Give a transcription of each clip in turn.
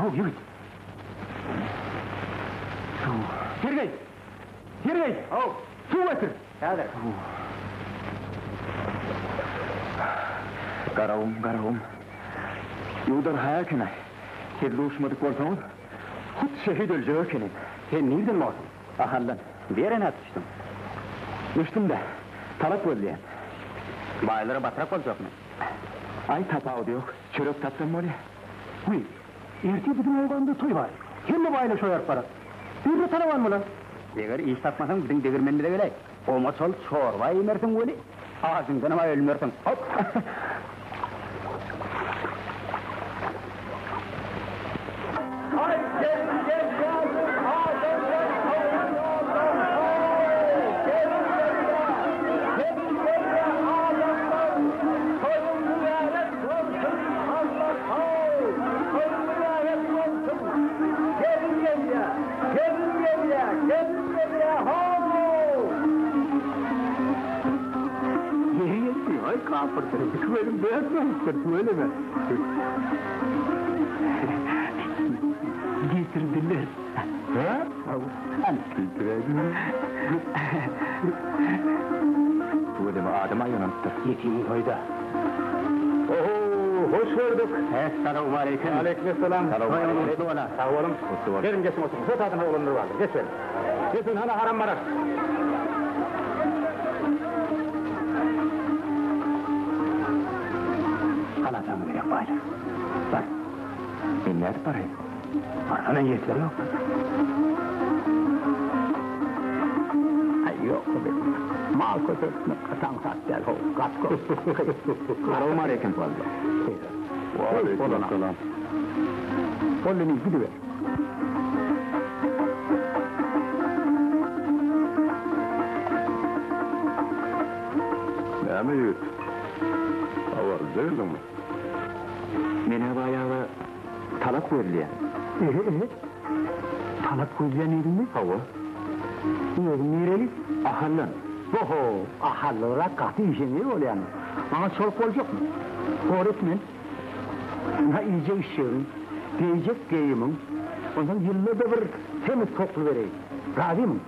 How, ýigit. Suw. Sergeý! Sergeý! How! Suw getir! Häzir. Garagum, Garagum. Ýuwdar haý eken-aý. Siz duşmadyk bolsaňyz, hut şehit öljek ekenim. Sen nirden borsuň? Ahaldan. Bere nädip düşdüň? Düşdüm-dä. Talap gözleýän. Baýlara batrak boljakmy? Aý, tapawudy ýok. Çörek tapsam bolýa. Wiý, ertir biziň obamyzda toý bar. Hemme baýlar şo ýaryp barar. Birde talaban bolar. Eger iş tapmasaň, biziň degirmenimize geläý. Oňa şol çorba iýmersiň weli, ajyňdanam-a ölmersiň. Hop! Aý, gelin gelýädir, adamlar sowuk ýoldan, how! Gelin gelýä, gelin gelýä, adamlar, toýuň mübärek bolsun, Allah, how! Toýuň mübärek bolsun! Gelin gelýä, gelin gelýä, gelin gelýä, how! Ýeri geldi, aý kapyrdyr, tüwelim dörtmeýipdir, tüweleme. Getirdiler. Hä? Getiräýdiler. Tüweleme adam aýlanypdyr. Ýetiň toýda. Oho, hoş gördük. Essalawmaleýkim. Aleýkimessalam. Toýuňyz gutly bola. Sag boluň. Gutly bolsun. Geliň, geçiň oturyň. Şu taýdan oglanlar bardyr. Geçiberiň. Geçiň, hana haram barar. Halajaňy gerek baýlar. Bar. Men nädip baraýyn? Barsana ýetleri ýok. Aý ýok Mal köpeltmek gaty aňsat däl how, gaty köp. Salowmaleýkim. Waleýkim essalam. Boldy indi gidiber. Näme ýigit? Habarlyja geldiňmi? Men-ä baýaga talap gözleýän. Ehe-ehe. Talap gözleýän diýdiňmi? Hawa. Özüň nireli? Ahaldan. Oho, ahallyrak gaty işeňňir bolýaňyz. Maňa çoluk boljakmy? Hor etmen. Ynha iýjek-içjegiň, geýjek geýimiň, onsoň ýylda-da bir semiz tokly bereýin. Razymyň?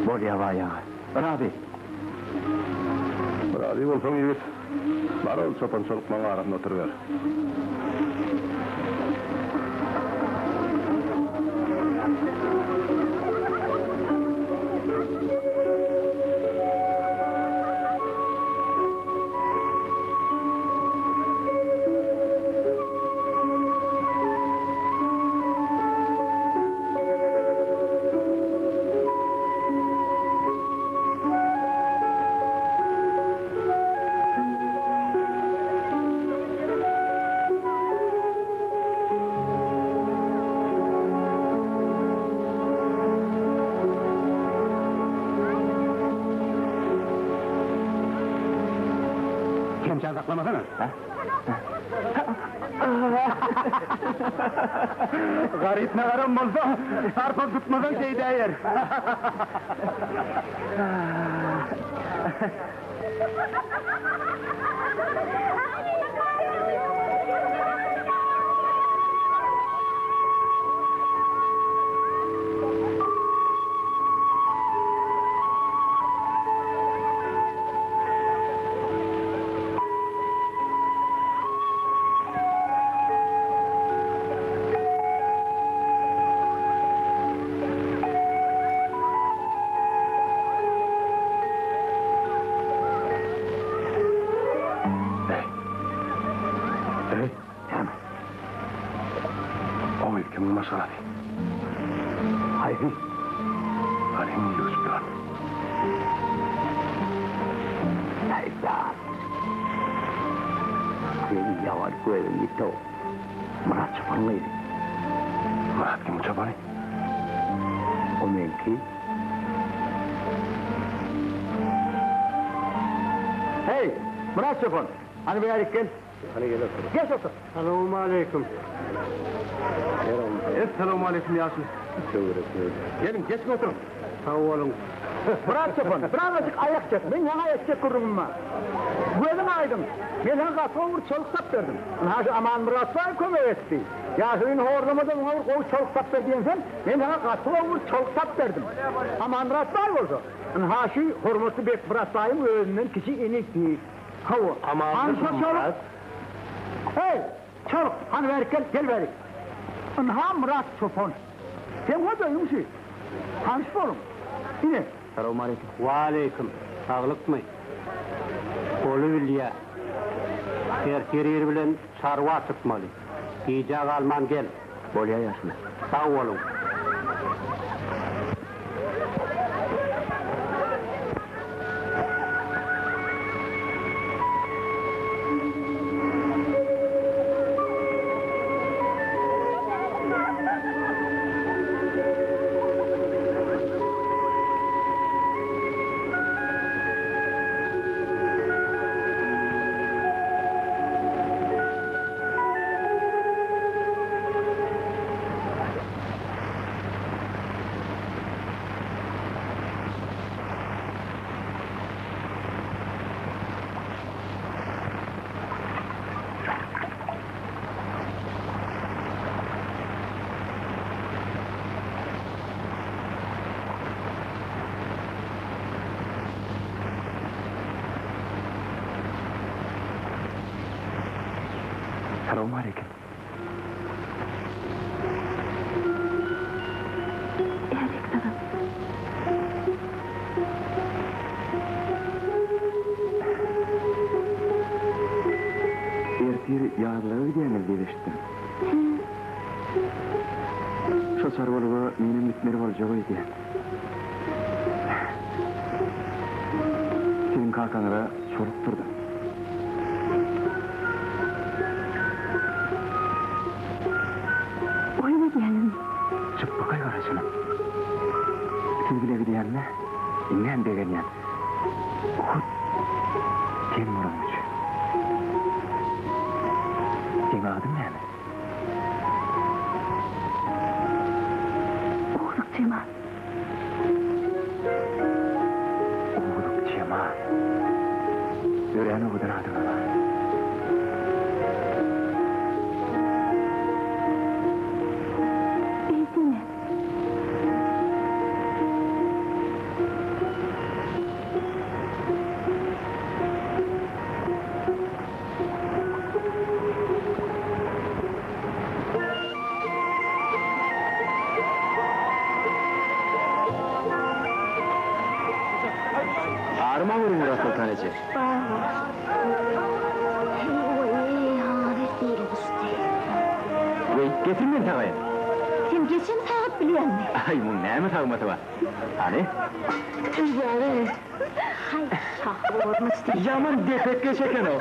Bolýa baý aga. Razy. Razy bolsaň ýigit, bar ol çopan-çoluklaň arasynda oturyber. Kemçen saklamasana. Garyp nagaram bolsa, sarpa tutmasaň şeýdäýer. Eý! Eý! Näme? O gyz kimiň maşgalasy? Haýsy? Hany indi öçüp duran. Şeýtan! Seniň ýaman gözüň ýiti-ow. Myrat çopanyň gyzy. Myrat kimiň çopany? O meňki. Heý, Myrat çopan, hany bärik gel. Hany gel otur. Geç otur. Salowmaleýkim. Essalowmaleýkim ýaşuly. Geliň, geçiň oturyň. Sag boluň. Myrat çopan, birazajyk aýak çek, meň saňa etjek gürrüňim bar. Gözüň aýdyň, men saňa gaty gowy bir çoluk tap berdim. Ynha şu Amanmyrat baý kömek etdi. Ýaşulyny horlama-da muňa bir gowy çoluk tap ber diýen sen, men saňa gaty gowy bir çoluk tap berdim. Amanmyrat baý bolsa, ynha şu hormatly Bekmyrat baýyň özünden kiçi inisi. Hawa, hany şo çoluk? Heý, çoluk, hany bärik gel, gel bärik. Ynha Myrat çopan. Seň hojaýynyň şu. Tanyş boluň. Ine. Salowmaleýkim. Waleýkim. Saglykmy? Bolubilýä. Ertir ir bilen çarwa çykmaly. Gijä galman gel. Bolýa ýaşuly. Sag boluň. Salowmaleýkim. Älik salam. Ertir ýazlaga gidýäňiz diýip eşitdim. Şo çarwalyga menem gitmeli boljak öýdýän. Siziň kakaňyza çolukdyrda. Oýun edýäňizmi? Çypbakaý garaçynym. Siz bile gidýänime iňňän begenýän. Hut sen bolanyň üçin. Seň adyň näme? Owluk Jemal. Owluk Jemal. Örän owadan adyňyz bar. Beýdeme. Arma görüň Myrat Soltan eje. Weý, getir men sagaýyn. Sen geçen sagat bilýäňmi? Aý, muň näme sagmasy bar? Hany? Haý, şahy gormuş diý. Ýaman depekgeç eken-ow.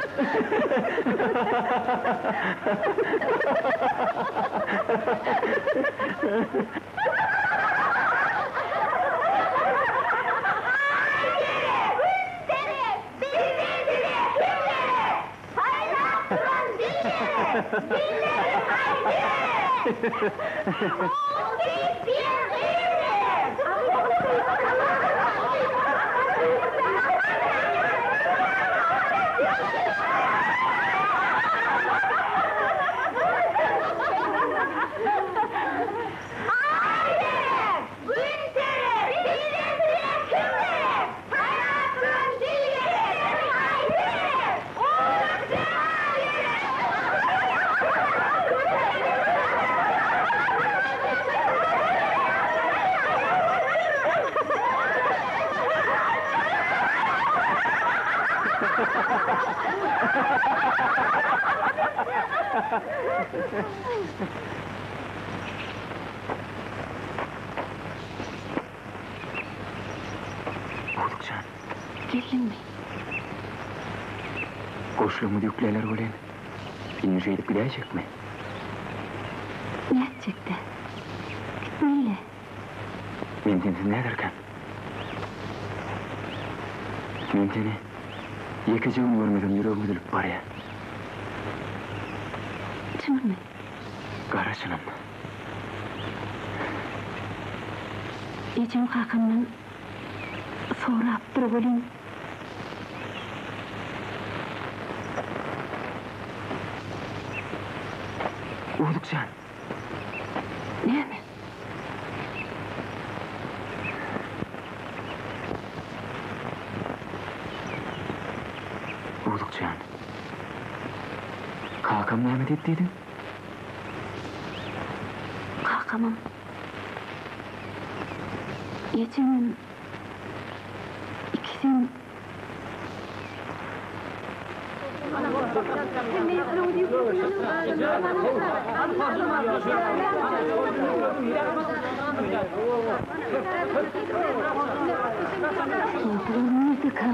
Owluk jan. Geldiňmi? Goşlugymyzy ýükleýler welin, indi şeýdip gidäýjekmi? Nätjek-dä? Gitmeli-le. Men sensiz näderkäm? Men seni ýekeje gün görmesem ýüregim üzülip barýar. Çynmy? Gara çynym. Ejem kakamdan. Sorapdyr welin. Owluk jan. Näme? Owluk jan. Kakam näme diýip diýdiň? Kakamam. Ejemem. Ikisem. Bular nirdekä?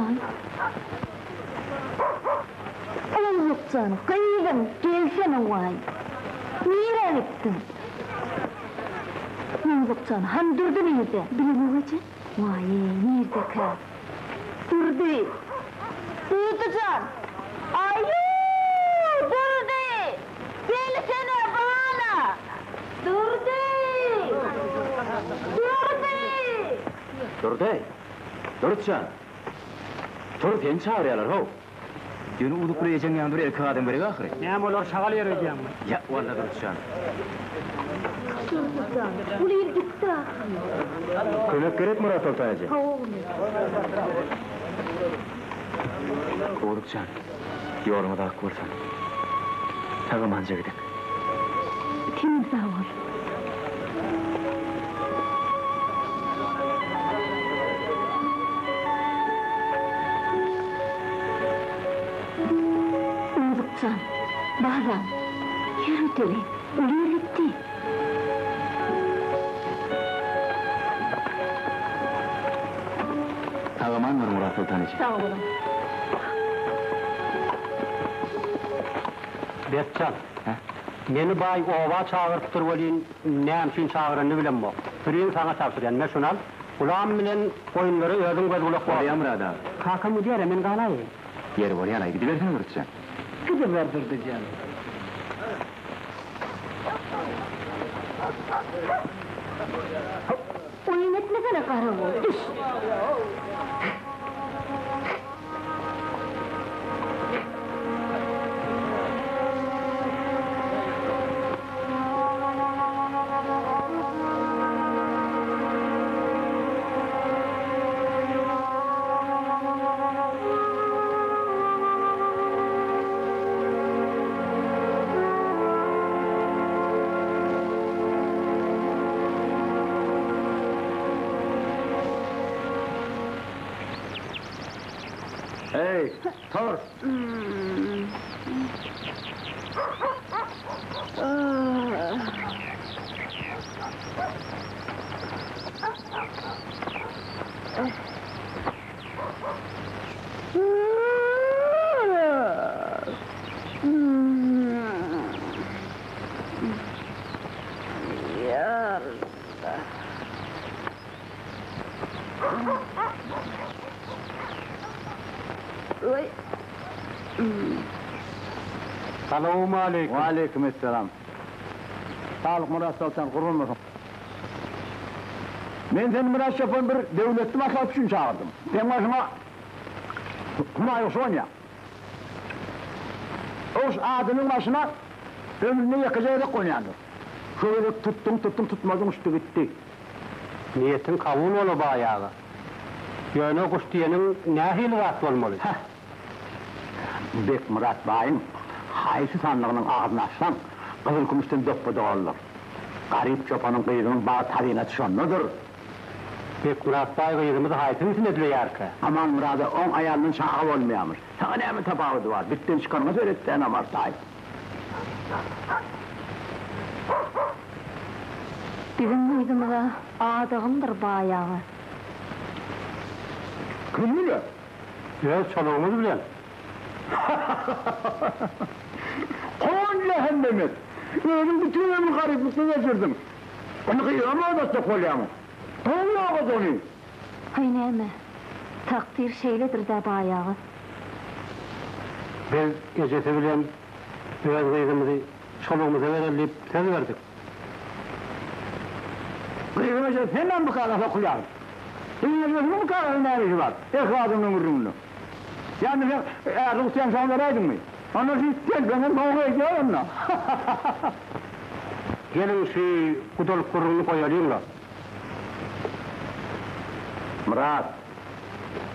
Owlukjan, gyzym, gelsene waý. Nirä gitdiň? Owlukjan, hany Durdy nirde? Bilemok eje. Waý-eý, nirdekä? Durdy! Durdy jan! Aýu! Durdy! Gelsene, bala! Durdy! Durdy! Durdy! Durdy jan! Tur, seni çagyrýarlar, how! Ýöne uzuk bir ejeň ýanynda bir erkek adam gerek ahyry. Näme olar şagal ýer öýdýäňmi? Ýa, walla Durdy jan. Durdy jan, uly il gitdi ahyry. Kömek gerek Myrat Soltan eje. Hawa oglum. Uzuk jan, ýoluňyz ak bolsun. Sag-amanja gidiň. Senem sag bol. Owlukjan, balam, ýör öteli, uly il gitdi. Sag-aman boluň, Myratsoltan eje. Sag boluň. Bekjan, meni baý oba çagyrypdyr welin, näme üçin çagyranyny bilemok. Süriňi saňa tabşyrýan, me şuny al. Gulam bilen goýunlara özüň göz-gulak bol. Bolýa, Myrat aga. Kakam gidýär-ä, men galaýyn. Ýeri bolýa-laý, gidibersene, Myratjan. Gidiber, Durdyjan. Oýun etmesene, garagol, düş! Eý, tur! Salowmaleýkim. Waleýkim essalam. Saglyk Myrat Soltan, gurban bolsun. Men seni Myrat çopan bir döwletli maslahat üçin çagyrdym. Seň başyňa Humaý guşy gonýar. O guş adamyň başyna ömründe ýekeje gezek gonýandyr. Şo gezek tutduň, tutduň, tutmadyň uçdy gitdi. Niýetiň kabul bola baý aga. Ýöne guş diýeniň nähili zat bolmaly? Heh. Bekmyrat baýyň haýsy sandygynyň agzyny açsaň, gyzyl-kümüşden dokma dogalydyr. Garyp çopanyň gyzynyň bagt hazynasy şondadyr. Bekmyrat baý gyzymyzy haýsynysyny edleýärkä? Amanmyrada oň aýalyndan çaga bolmaýarmyş. Saňa näme tapawudy bar? Bitden çykanyňa seret-dä, namartaý. Biziň gyzymyz-a adagymdyr baý aga. Kim biler? Öz çolugyňyz bilen. Kon jähennemek! Özüň bütin ömür garyplykda geçirdiň. Indi gyzam aldatjak bolýaň. Kon ýogat ony! Haý näme, takdyr şeýledir-dä baý aga. Biz ejesi bilen öz gyzymyzy çolugymyza bereli diýip söz berdik. Gyzyň ejesi senem bu kaga sokulýaň. Seň özüňiň kagyzyň näme işi bar? Erkek adamlaryň gürrüňinde. Ýa indi sen ärlik utýaň şoňa beräýdiňmi? Onda şu telpegiňem soňa geýdirýär onda. Geliň şu gudalyk gürrüňini goýalyň-la. Myrat,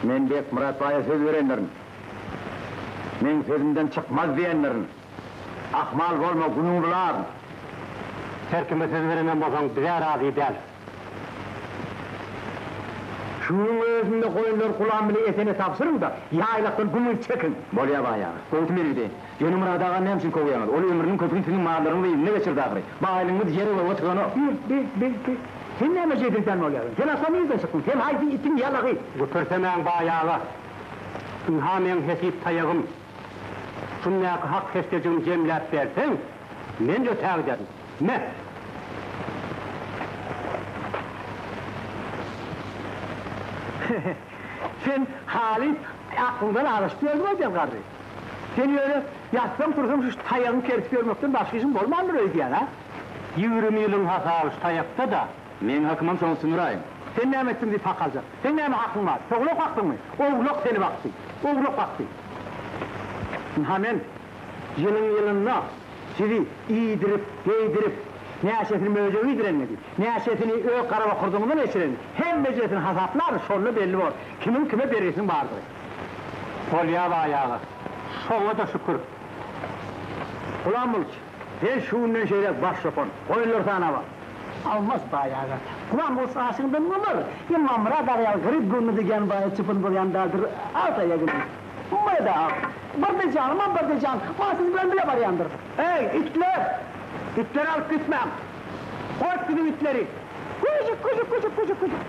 men Bekmyrat baýa söz berendirin. Meň sözümden çykmaz diýendirin. Ahmal bolma, günüňi bularyn. Her kime söz berenem bolsaň, biz-ä razy däl. Şu günüň özünde goýunlary Gulam bile Esene tabşyryň-da, ýaýlakdan gümüňizi çekiň. Bolýa baý aga. Gowusy men gideýin. Ýöne Myrat agany näme üçin kowýaňyz? Ol ömrüniň köpüni siziň mallaryňyzy yzynda geçirdi ahyry. Baýlygyňyz ýere göge syganok. Be, be, be, be. Sen näme jedirden bolýaň? Sen asla nirden çykdyň? Sen haýsy itiň ýalagy? Güpürsemäň baý aga. Ynha meň hesip taýagym. Şundaky hak-heşdejigimi jemläp berseň, men ötägiderin. Me! Sen halys aklyňdan azaşyp ýördüň öýdýän garry. Sen ýöne ýatsaň-tursaň şu taýagyňy kerisip ýörmekden başga işiň bolmandyr öýdýän, a? 20 ýylyň hasaby şu taýakda-da. Meň hakymam şoň üstüne uraýyň. Sen näme etdiň diýip hak aljak. Seň näme hakyň bar? Towlak bakdyňmy? Owlak seni bakdy. Owlak bakdy. Ynha men ýylyň-ýylynda sizi iýdirip, geýdirip, näçesini möjek iýdirenligi, näçesini öz garabokurdygyňyzdan eçiren, hemmejesini hasaplaryn, şonda belli bor, kimiň kime bergisiniň bardygy. Bolýa baý aga. Şoňa-da şükür. Gulam Buluç, sen şu günden şeýläk baş çopan. Goýunlary sanap al. Almaz baý aga. Gulam Buluç aşyňdan bolar. Emma Myrat aga ýaly garyp göwnüne degýän baýa çopan bolýan däldir. Al taýagyny. Muny-da al. Birde janymam, birde jan. Maňa siz bilen bile barýandyr. Eý, itler! Itleri alyp gitmäň! Goýup gidiň itleri! Güjük, güjük, güjük, güjük, güjük!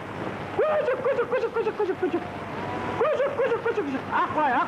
Güjük, güjük, güjük, güjük, güjük, güjük! Güjük, güjük, güjük, güjük! Ak baý, ak!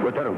Göteriň.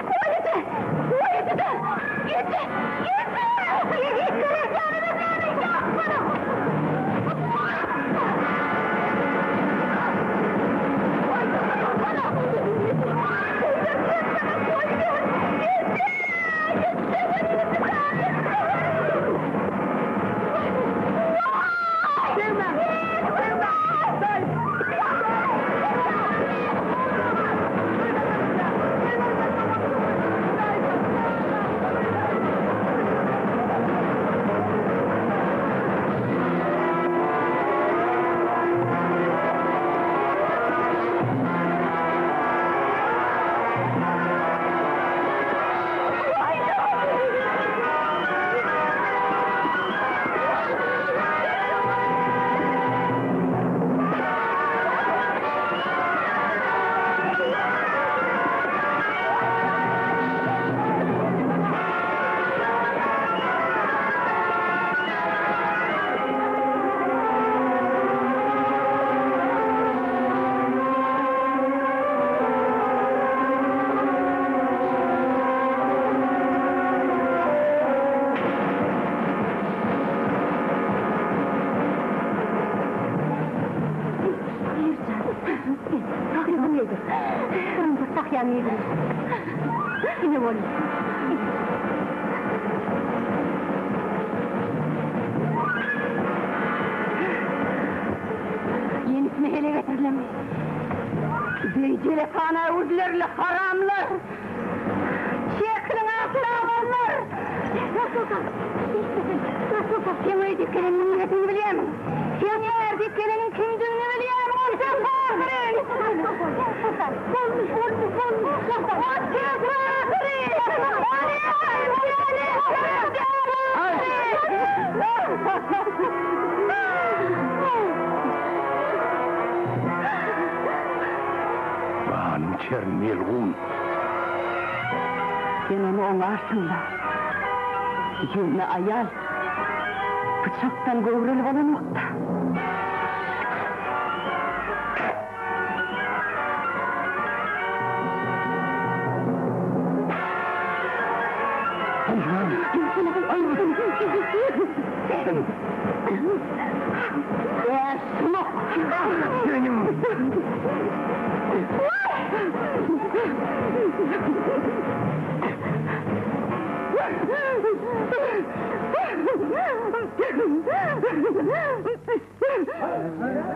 Ine boldy. Ýenisini hele getirilenmi? Beýjelekhana öwürdüler-le haramlar! Şekiliň ahlaganlar! Soltan! Eşitmesin! Soltan! Seň öýe diýip geleniniň niresini bilýärmiň? Seň ýer diýip geleniň kimdigini bilýärmiň? Ol sen ahyry! Soltan! Bolmuş, bolmuş, bolmuş! Soltan! Ol sen ahyry! Ganyň içerin melgun. Sen ony oňarsyň-la. Ýöne aýal pyçakdan göwreli bolanok-da.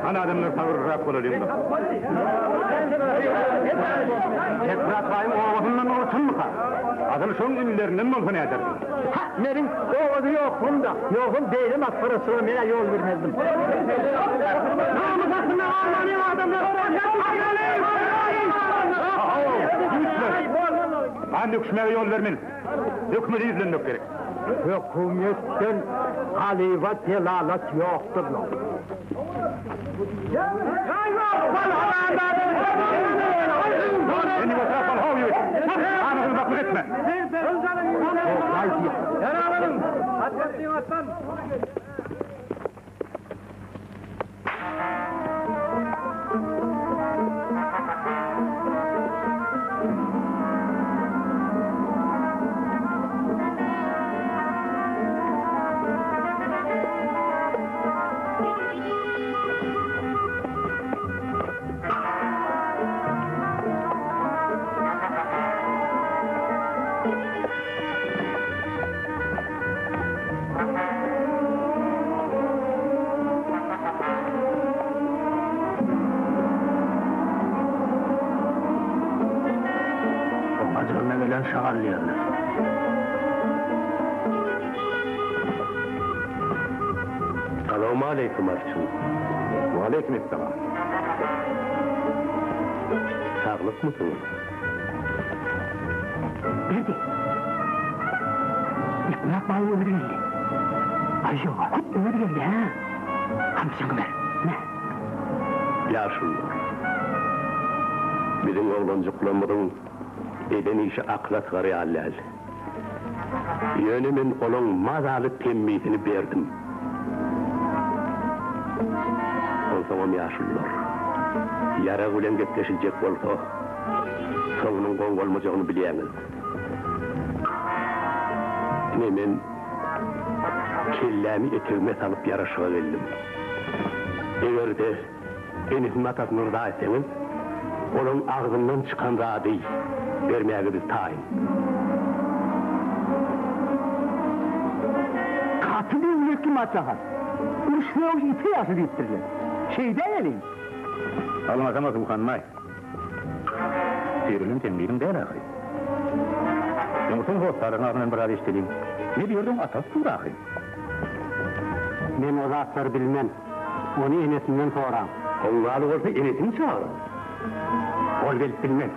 Hany adamlar sabyrlyrak bolalyň-da. Bekmyrat baýyň obasyndan ol çynmyka? Asyl şoň inilerinden bolsa nädersiň? Hä, meniň obada ýoklugym-da, ýogsam beýle masgaraçylyga men-ä ýol bermezdim. Namys astynda galmalyň adamlar! Ha-how, ýigitler! Gan döküşmäge ýol bermen. Hökümete ýüzlenmek gerek. Hökümetden galyba delalat ýokdur-la. Indi oturak bol, how ýigit! Gana gulbaklyk etme! Ajalyna gelen şagal diýerler. Salowmaleýkim, arçyn. Waleýkim essalam. Saglykmysyňyz? Berdi. Bekmyrat baýyň özi geldi. Aý ýok, hut özi geldi, hä? Gamçyňy ber, me. Ýaşulular, biziň oglanjyklarymyzyň eden işi akyla sygar ýaly däl. Ýöne men olaň mazaly temmisini berdim. Onsoňam ýaşulular, ýarag bilen gepleşiljek bolsa, soňunyň gowy bolmajagyny bilýäňiz. Ine men kellämi etegime salyp ýaraşyga geldim. Eger-de enesini atasyny yrza etseňiz, olaň agzyndan çykan zady bermäge biz taýyn. Gaty döwletli maslahat. Uruş sögüş ite ýagşy diýipdirler. Şeýdäýeliň. Alňasama Suhanbaý. Dirilen sen biziň däl ahyry. Öňürten hossarlaryň agzyndan biraz eşideliň. Ne diýerdiň atasy dur ahyry. Men o zatlary bilmen. Ony enesinden soraň. Oňňaly bolsa enesini çagyryň. Ol gelip bilmez.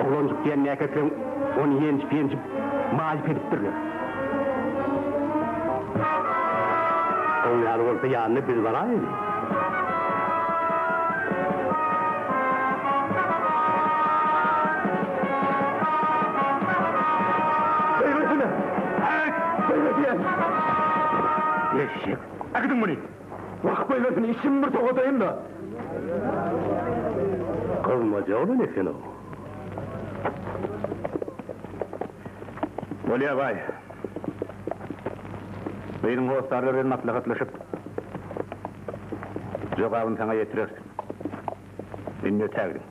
Oglanjyk diýen näkesleň ony ýenjip-ýenjip maýyp edipdirler. Oň ýaly bolsa ýanyna biz baraýaly. Goýbersene! Äk! Goýber diýýän! Eşek! Äkidiň muny! Wah, goýbersene, içimi bir sowadaýyn-da! Gyzmaja oglan eken-ow. Bolýa, baý. Gyzyň hossarlary bilen maslahatlaşyp, jogabyny saňa ýetireris. Indi ötägidiň.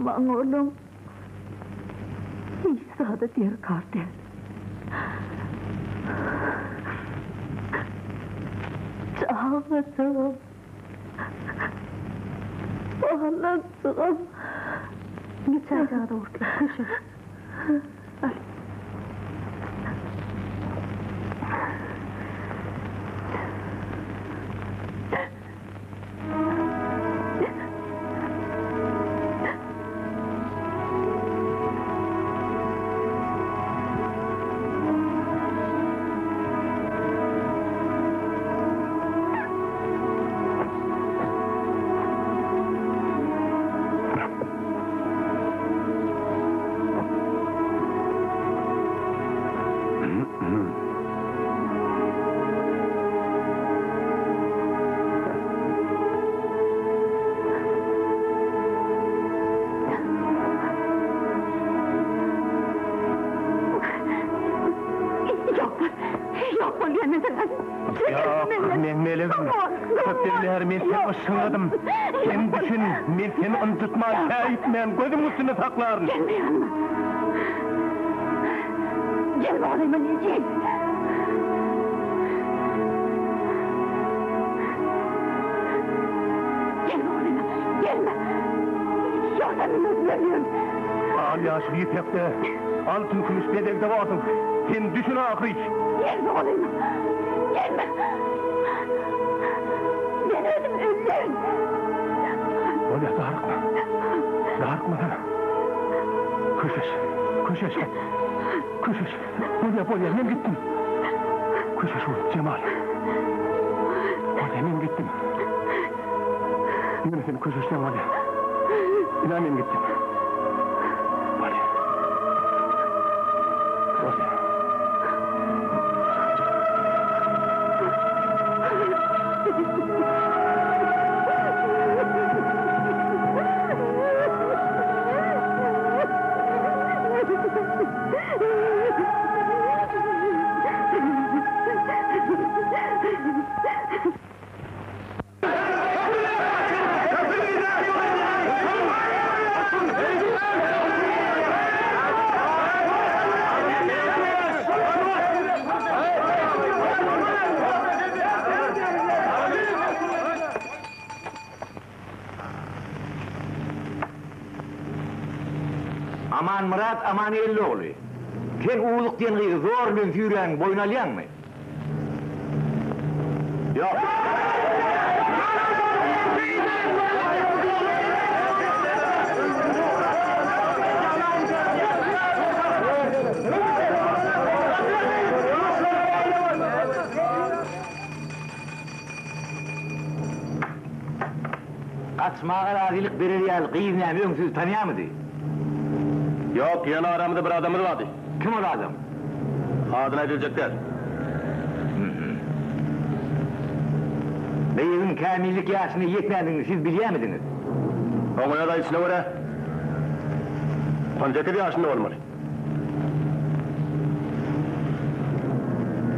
Maňa olaň hiç zady derkar däl. Çagajygym, balajygym. Geçäýjagada gurtlar, köşeş. Al. bolýan men saňa. Ýok, men melegim. Köpden bäri men seň yşgyňdadym. Sen düşün, men seni ynjytman, käýitmän, gözüň üstünde saklaryn. Gelme ýanyma. Gelme golaýyma Neji. Gelme golaýyma, gelme. Ýogsa men özüm ölýän. Al ýaşyl ýüpekde, altyn kümüş bezegde barsyň. Sen düşün ahyry. Gelme golaýyma. Gelme. Men özüm ölýän. Bolýa, darykma. Darykma sen. Köşeş, köşeş. Köşeş. Bolýa, bolýa, men gitdim. Köşeş oglum, Jemal. Bolýa, men gitdim. Ýöne sen köşeşseň bolýa. Ina men gitdim. Bolýa. Bolýa. Amanmyrat Amangeldi ogly, sen Uzuk diýen gyzy zor bilen süýräniňi boýun alýaňmy? Ýok. Gaçmaga razylyk berer ýaly gyz näme öň sizi tanýarmydy? Ýok, ýöne aramyzda bir adamyz bardy. Kim ol adam? Adyny aýdyljak däl. Gyzyň kämillik ýaşyna ýetmändigini siz bilýärmidiňiz? Oň öz aýdyşyna görä, 18 ýaşynda bolmaly.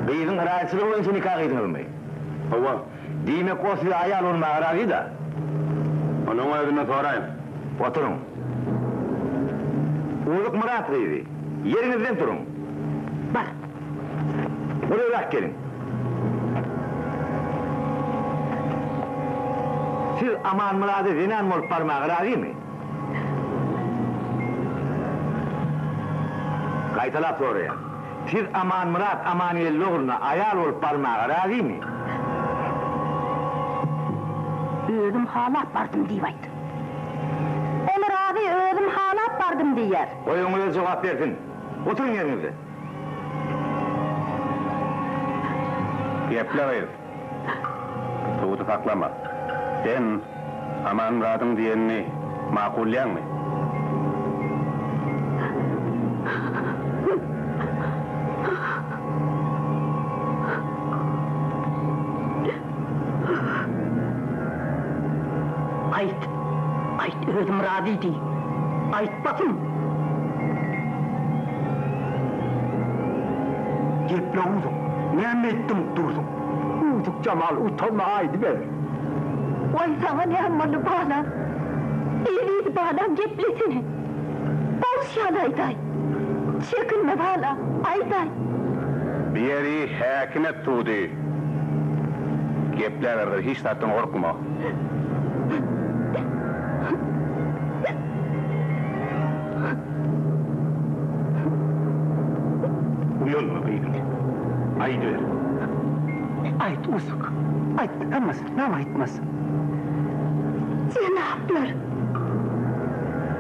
Gyzyň razyçylygy boýunça nika gyýdyňyzmy? Hawa. Diýmek, o size aýal bolmaga razy-da? Onuň özünden soraýyň. Oturyň. Uzuk Myrat gyzy, ýeriňizden turuň. Bar. Golaýrak geliň. Siz Amanmyrada zenan bolup barmaga razymy? Gaýtalap soraýan. Siz Amanmyrat Amangeldi ogluna aýal bolup barmaga razymy? Özüm halap bardym diýip aýt. Ol razy, özüm halap bardym diýýär. Goý oňa özi jogap bersin. Oturyň ýeriňizde. Geple gyz. Suwudy saklama. Sen Amanmyradyň diýenini makullaýaňmy? Aýt, aýt özüm razy diý. Aýt basym! Geple Uzuk, näme etdiň dursuň? Uzuk Jemal utanma aýdyber. Waý saňa näme boldy balam? Eziz balam geplesene. Bolşy ýaly aýdaý. Çekinme balam, aýdaý. Bu ýeri häkime sudy. Gepläberdir hiç zatdan gorkma. Uýalma gyzym. Aýdyber. Aýt, Uzuk. Aýt, hemmesi. Näme aýtmaz? Jenaplar,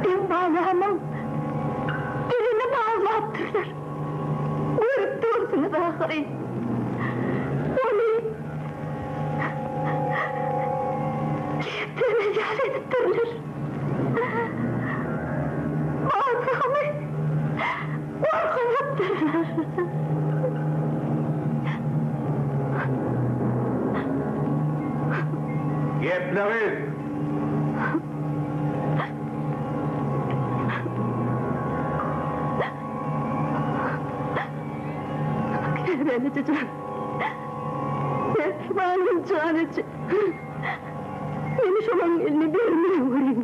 meň balamyň dilini baglapdyrlar. Görüp dursuňyz ahyryn. Ony geplemez ýaly edipdirler. Balamy gorkuzypdyrlar. Geple gyz! Käbäni jüjüň. Balam jan eje. Meni şolaryň eline bermäweriň.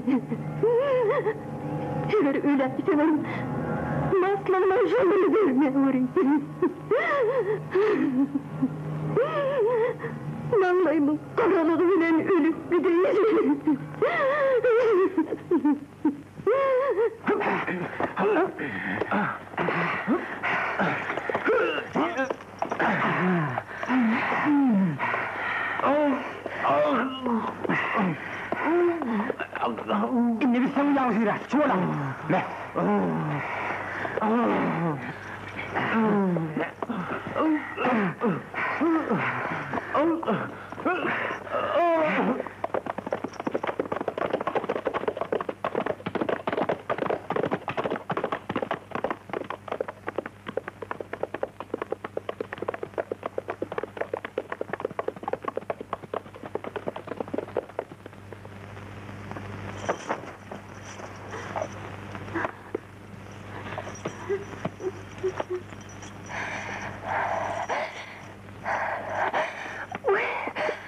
Eger öläýsemem, maslygyma şolara bermäweriň. Maňlaýymyň garalygy bilen ölüp gideýin. Indi biz seň uýaňy süýräs, çuwala! Me!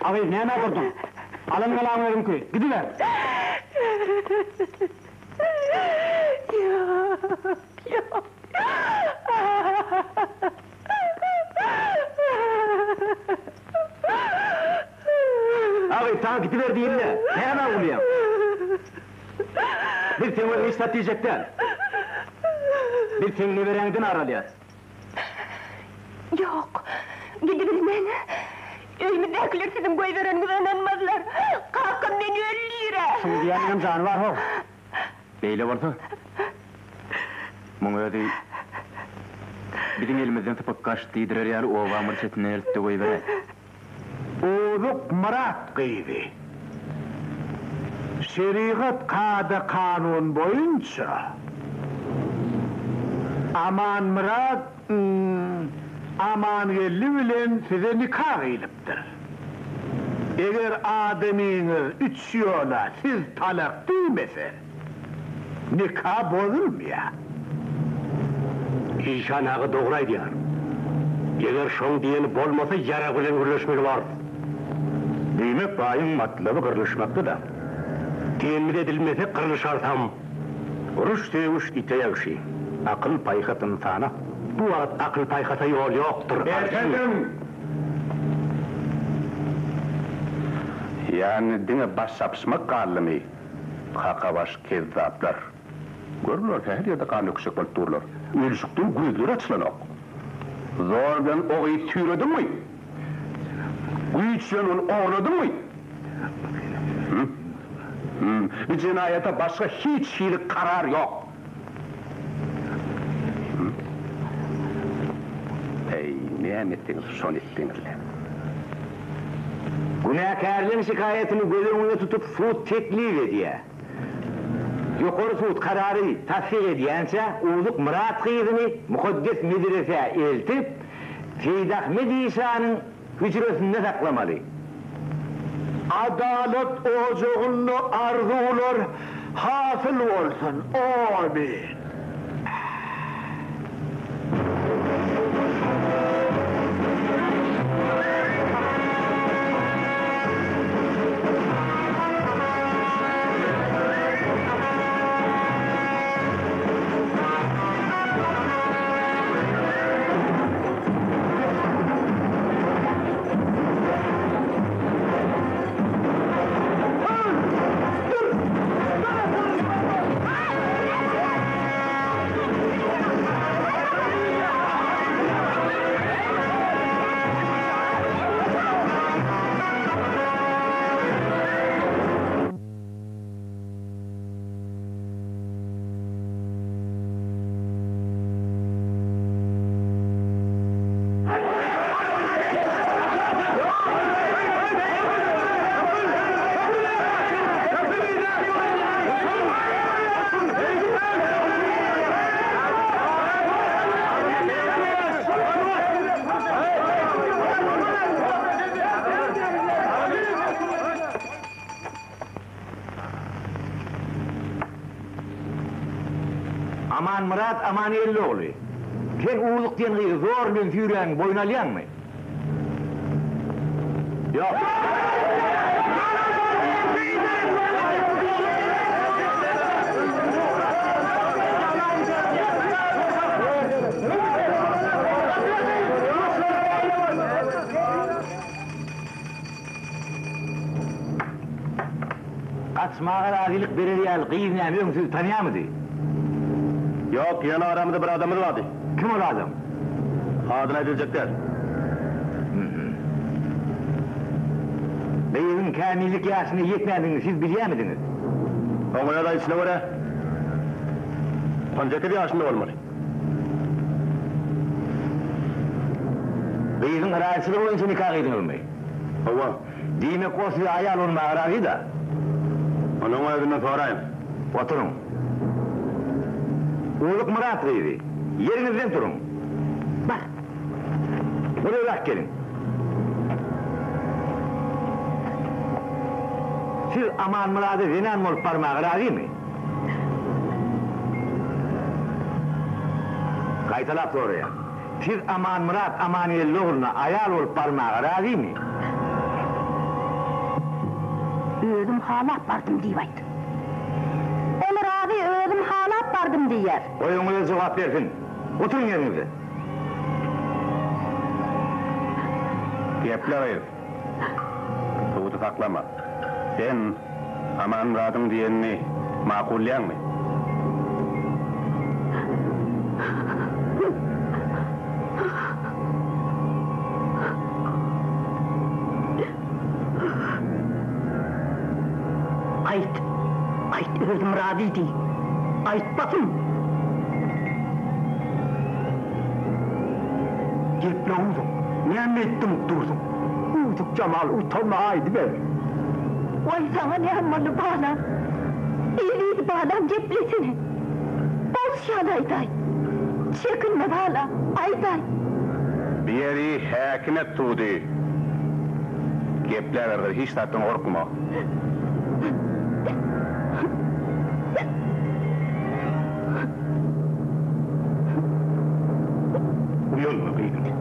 A gyz, nämä durduň? Alan galaň özüňki, gidiber! Ýok, ýok. A gyz, saňa gidiber diýildi. Nämä gülýäň? Biz seň özüňe hiç zat diýjek däl. Biz seň neberäňden ar alýas. Ýok, gidibilmen. Öýümizdäkiler siziň goýbereniňize ynanmazlar. Kakam meni öldürer. Şuň diýýäniňem jany bar how. Beýle bolsa, muň özi biziň elimizden sypyp gaç diýdirer ýaly obaň bir çetine eltdi goýberäý. Ozuk Myrat gyzy. Şerigat kada-kanun boýunça Amanmyrat Amangeldi bilen size nika gyýlypdyr. Eger adamyňyz üç ýola siz talak diýmese, nika bozulmaýar. Işan aga dogry aýdýar. Eger şoň diýeni bolmasa ýarag bilen gürleşmeli borus. Diýmek baýyň matlaby gyrlyşmakda-da. Diýenimiz edilmese gyrlyşarsam. Uruş-sögüş ite ýagşy, akyl-paýhas ynsana. Bu wagt akyl-paýhasa ýol ýokdur, arçyn. Ýagny diňe baş çapyşmak galdymy, kakabaş kezzaplar. Görüler, sähel ýerde gan döküşjek bolup durlar. Ölüşikden gözleri açylanok. Zor bilen o gyzy süýrediňmi? Güýç bilen ony ogurladyňmy? Hüm? Hüm. Bu jenaýata başga hiç hili karar ýok. Hüm? Eý, näme etdiňiz, şony etdiňiz-le. Günäkärligiň şikaýatyny göz öňünde tutup sud teklip edýär. Ýokary sud karary tassyk edýänçä Uzuk Myrat gyzyny mukaddes medresä eltip, Seýidahmet işanyň hüjresinde saklamaly. Adalat ojagynda arzuwlar hasyl bolsun. Amin. Amanmyrat Amangeldi ogly, sen Uzuk diýen gyzy zor bilen süýräniňi boýun alýaňmy? Ýok. Gaçmaga razylyk berer ýaly gyz näme öň sizi tanýarmydy? Ýok, ýöne aramyzda bir adamyz bardy. Kim ol adam? Adyny aýdyljak däl. Gyzyň kämillik ýaşyna ýetmändigini siz bilýärmidiňiz? Oň öz aýdyşyna görä, 18 ýaşynda bolmaly. Gyzyň razyçylygy boýunça nika gyýdyňyzmy? Hawa. Diýmek, o size aýal bolmaga razy-da? Onuň özünden soraýyň. Oturyň. Uzuk Myrat gyzy, ýeriňizden turuň. Bar. Golaýrak geliň. Siz Amanmyrada zenan bolup barmaga razymy? Gaýtalap soraýan. Siz Amanmyrat Amangeldi ogluna aýal bolup barmaga razymy? Özüm halap bardym diýip aýt. Ol razy özüm halap bardym diýýär. Goý oňa özi jogap bersin. Oturyň ýeriňizde. Geple gyz. Suwudy saklama. Sen Amanmyradyň diýenini makullaýaňmy? Aýt, aýt özüm razy diý. Aýt basym! Geple Uzuk, näme beýdip dymyp dursuň? Uzuk Jamal utanma aýdyber. Waý saňa näme boldy balam? Eziz balam geplesene. Bolşy ýaly aýdaý. Çekinme balam, aýdaý. Bu ýeri häkime sudy. Gepläber gyz, hiç zatdan gorkma. Uýalma gyzym.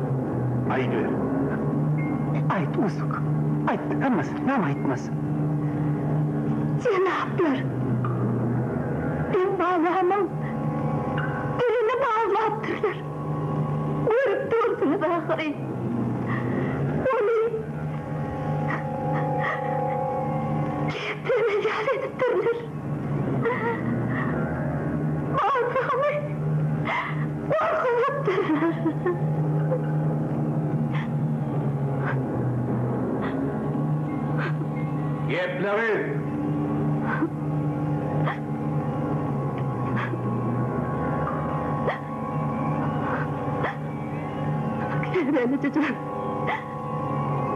Aýdyber. Aýt, Uzuk. Aýt, hemmesini, näme aýtmaz. Jenaplar, meň balamyň dilini baglapdyrlar. Görüp dursuňyz ahyryn. Ony geplemez ýaly edipdirler. Balamy gorkuzypdyrlar. Geple gyz! Käbäni jan.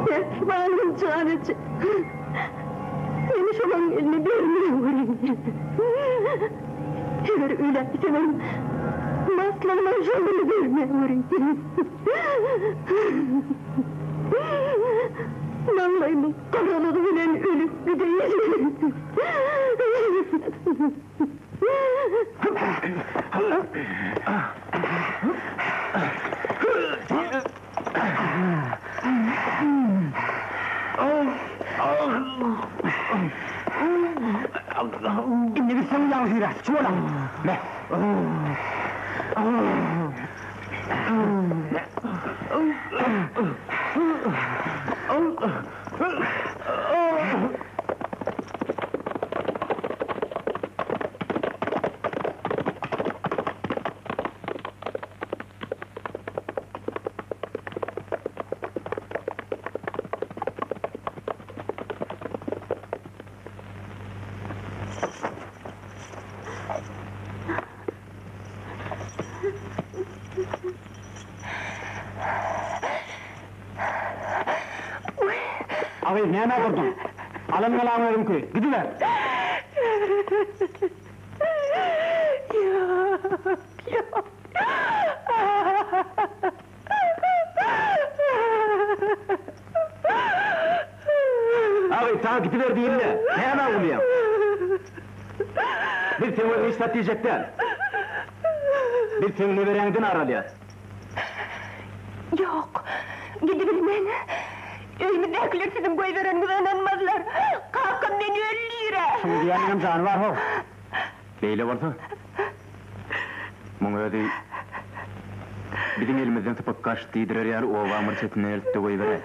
Mähribanym jan eje. Meni şolaryň eline bermäweriň. Eger öläýsemem, maslygyma şolara bermäweriň. Maňlaýymyň garalygy bilen ölüp gideýin. Indi biz seň ýaňy süýräs, çuwala. Me. A gyz, nämä durduň? Alan belaň özüňki, gidiber! Ýok, ýok. Agy, saňa gidiber diýildi. Nämä gülýäň? Biz seň özüňe hiç zat diýjek däl. Biz seň neberäňden ar alýas. Ýok, gidibilmen. Öýümizdäkiler siziň goýbereniňize ynanmazlar. Kakam meni öldürer. Şuň diýýäniňem jany bar how. Beýle bolsa, muň özi biziň elimizden sypyp gaç diýdirer ýaly obaň bir çetine eltde goýberäý.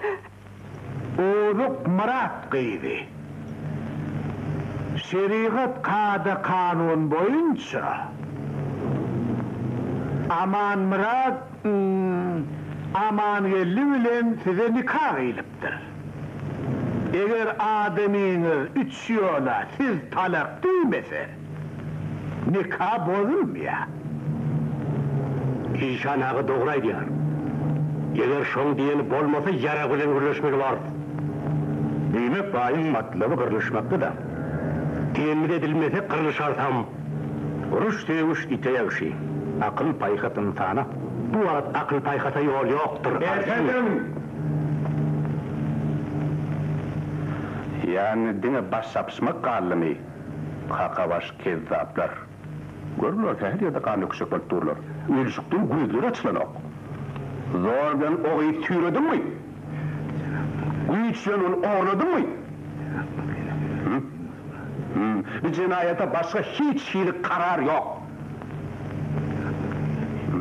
Owluk Myrat gyzy. Şerigat kada-kanun boýunça Amanmyrat Amangeldi bilen size nika gyýlypdyr. Eger adamyňyz üç ýola siz talak diýmese, nika bozulmaýar. Işan aga dogry aýdýar. Eger şoň diýeni bolmasa ýarag bilen gürleşmeli borus. Diýmek baýyň matlaby gyrlyşmakda-da. Diýenimiz edilmese gyrlyşarsam. Uruş sögüş ite ýagşy, akyl paýhas ynsana. Bu wagt akyl paýhasa ýol ýokdur, arçyn. Ýany diňe baş çapyşmak galdymy, kakabaş kezzaplar. Gör bular sähel ýerde gan döküşjek bolup durlar. Ölüşikden gözleri açylanok. Zor bilen o gyzy süýrediňmi? Güýç bilen ony ogurladyňmy? Hü? Hü? Bu jenaýata başga hiç hili karar ýok. Hü?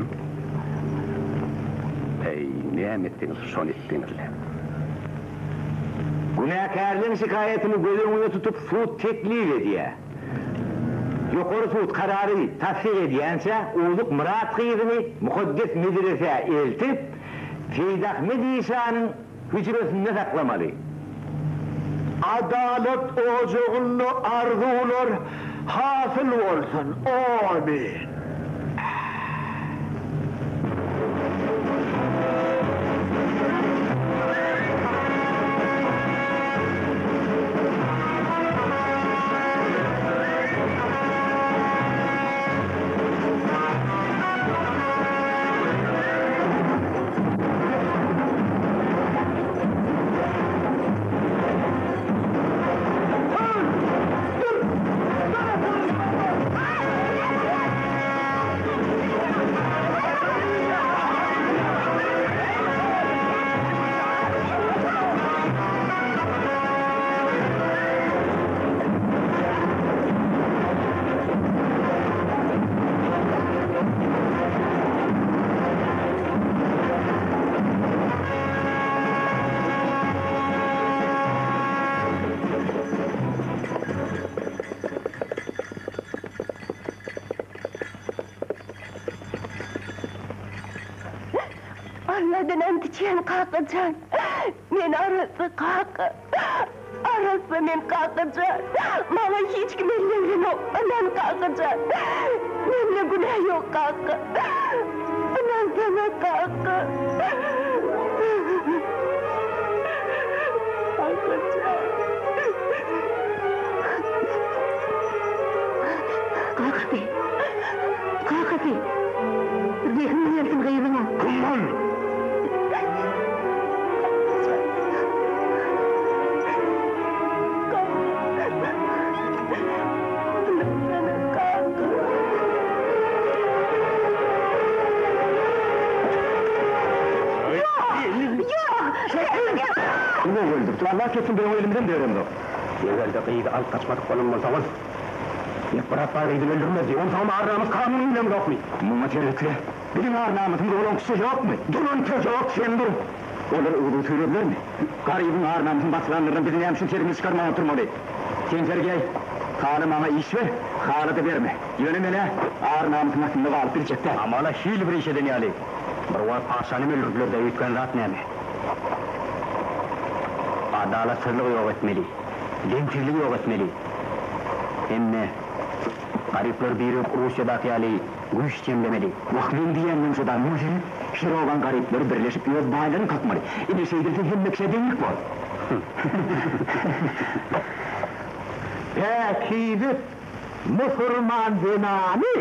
Eý, näme etdiňiz, şony etdiňiz-le. Günäkärligiň şikaýatyny göz öňünde tutup sud teklip edýär. Ýokary sud karary tassyk edýänçä Owluk Myrat gyzyny mukaddes medresä eltip, Seýidahmet işanyň hüjresinde saklamaly. Adalat ojagynda arzuwlar hasyl bolsun. Amin. Alladan ant içýän kaka jan, men arassa kaka, arassa men kaka jan, maňa hiç kim el degrenok, ynan kaka jan, mende günä ýok kaka, ynansana kaka. Kaka jan. Kakasy! Kakasy! Rehim gelsin gyzyňa! Kim ol? Kim öldürdi? Allah kessin biziň elimizden beremzok. Eger-de gyzy alyp gaçmadyk bolan bolsaňyz, Bekmyrat baý gyzyny öldürmezdi. Onsoňam ar-namys kanunyny bileňzokmy? Muňa seretle. Biziň ar-namysymyz bolan kişi ýokmy? Duran ýok, sen dur. Olar yzyny süýredilermi? Garybyň ar-namysyny basgylanlardan biz näme üçin sesimizi çykarman oturmaly? Sen Sergeý, hala maňa iş ber, hala-da berme. Ýöne men-ä ar-namysyň astynda galyp biljek däl. Hamala hil bir iş eden ýaly. Bir wagt patyşany hem öldürdiler-dä, üýtgän zat näme? Adalatsyzlygy ýok etmeli. Deňsizligi ýok etmeli. Hemme garyplar birigip Russiýadaky ýaly güýç jemlemeli. Wah, meň diýýänimem şo-da, muňa seret, her obaň garyplary birleşip öz baýlaryny kakmaly. Ine şeýdilse hemme kişä deňlik bor. Päkize musurman zenany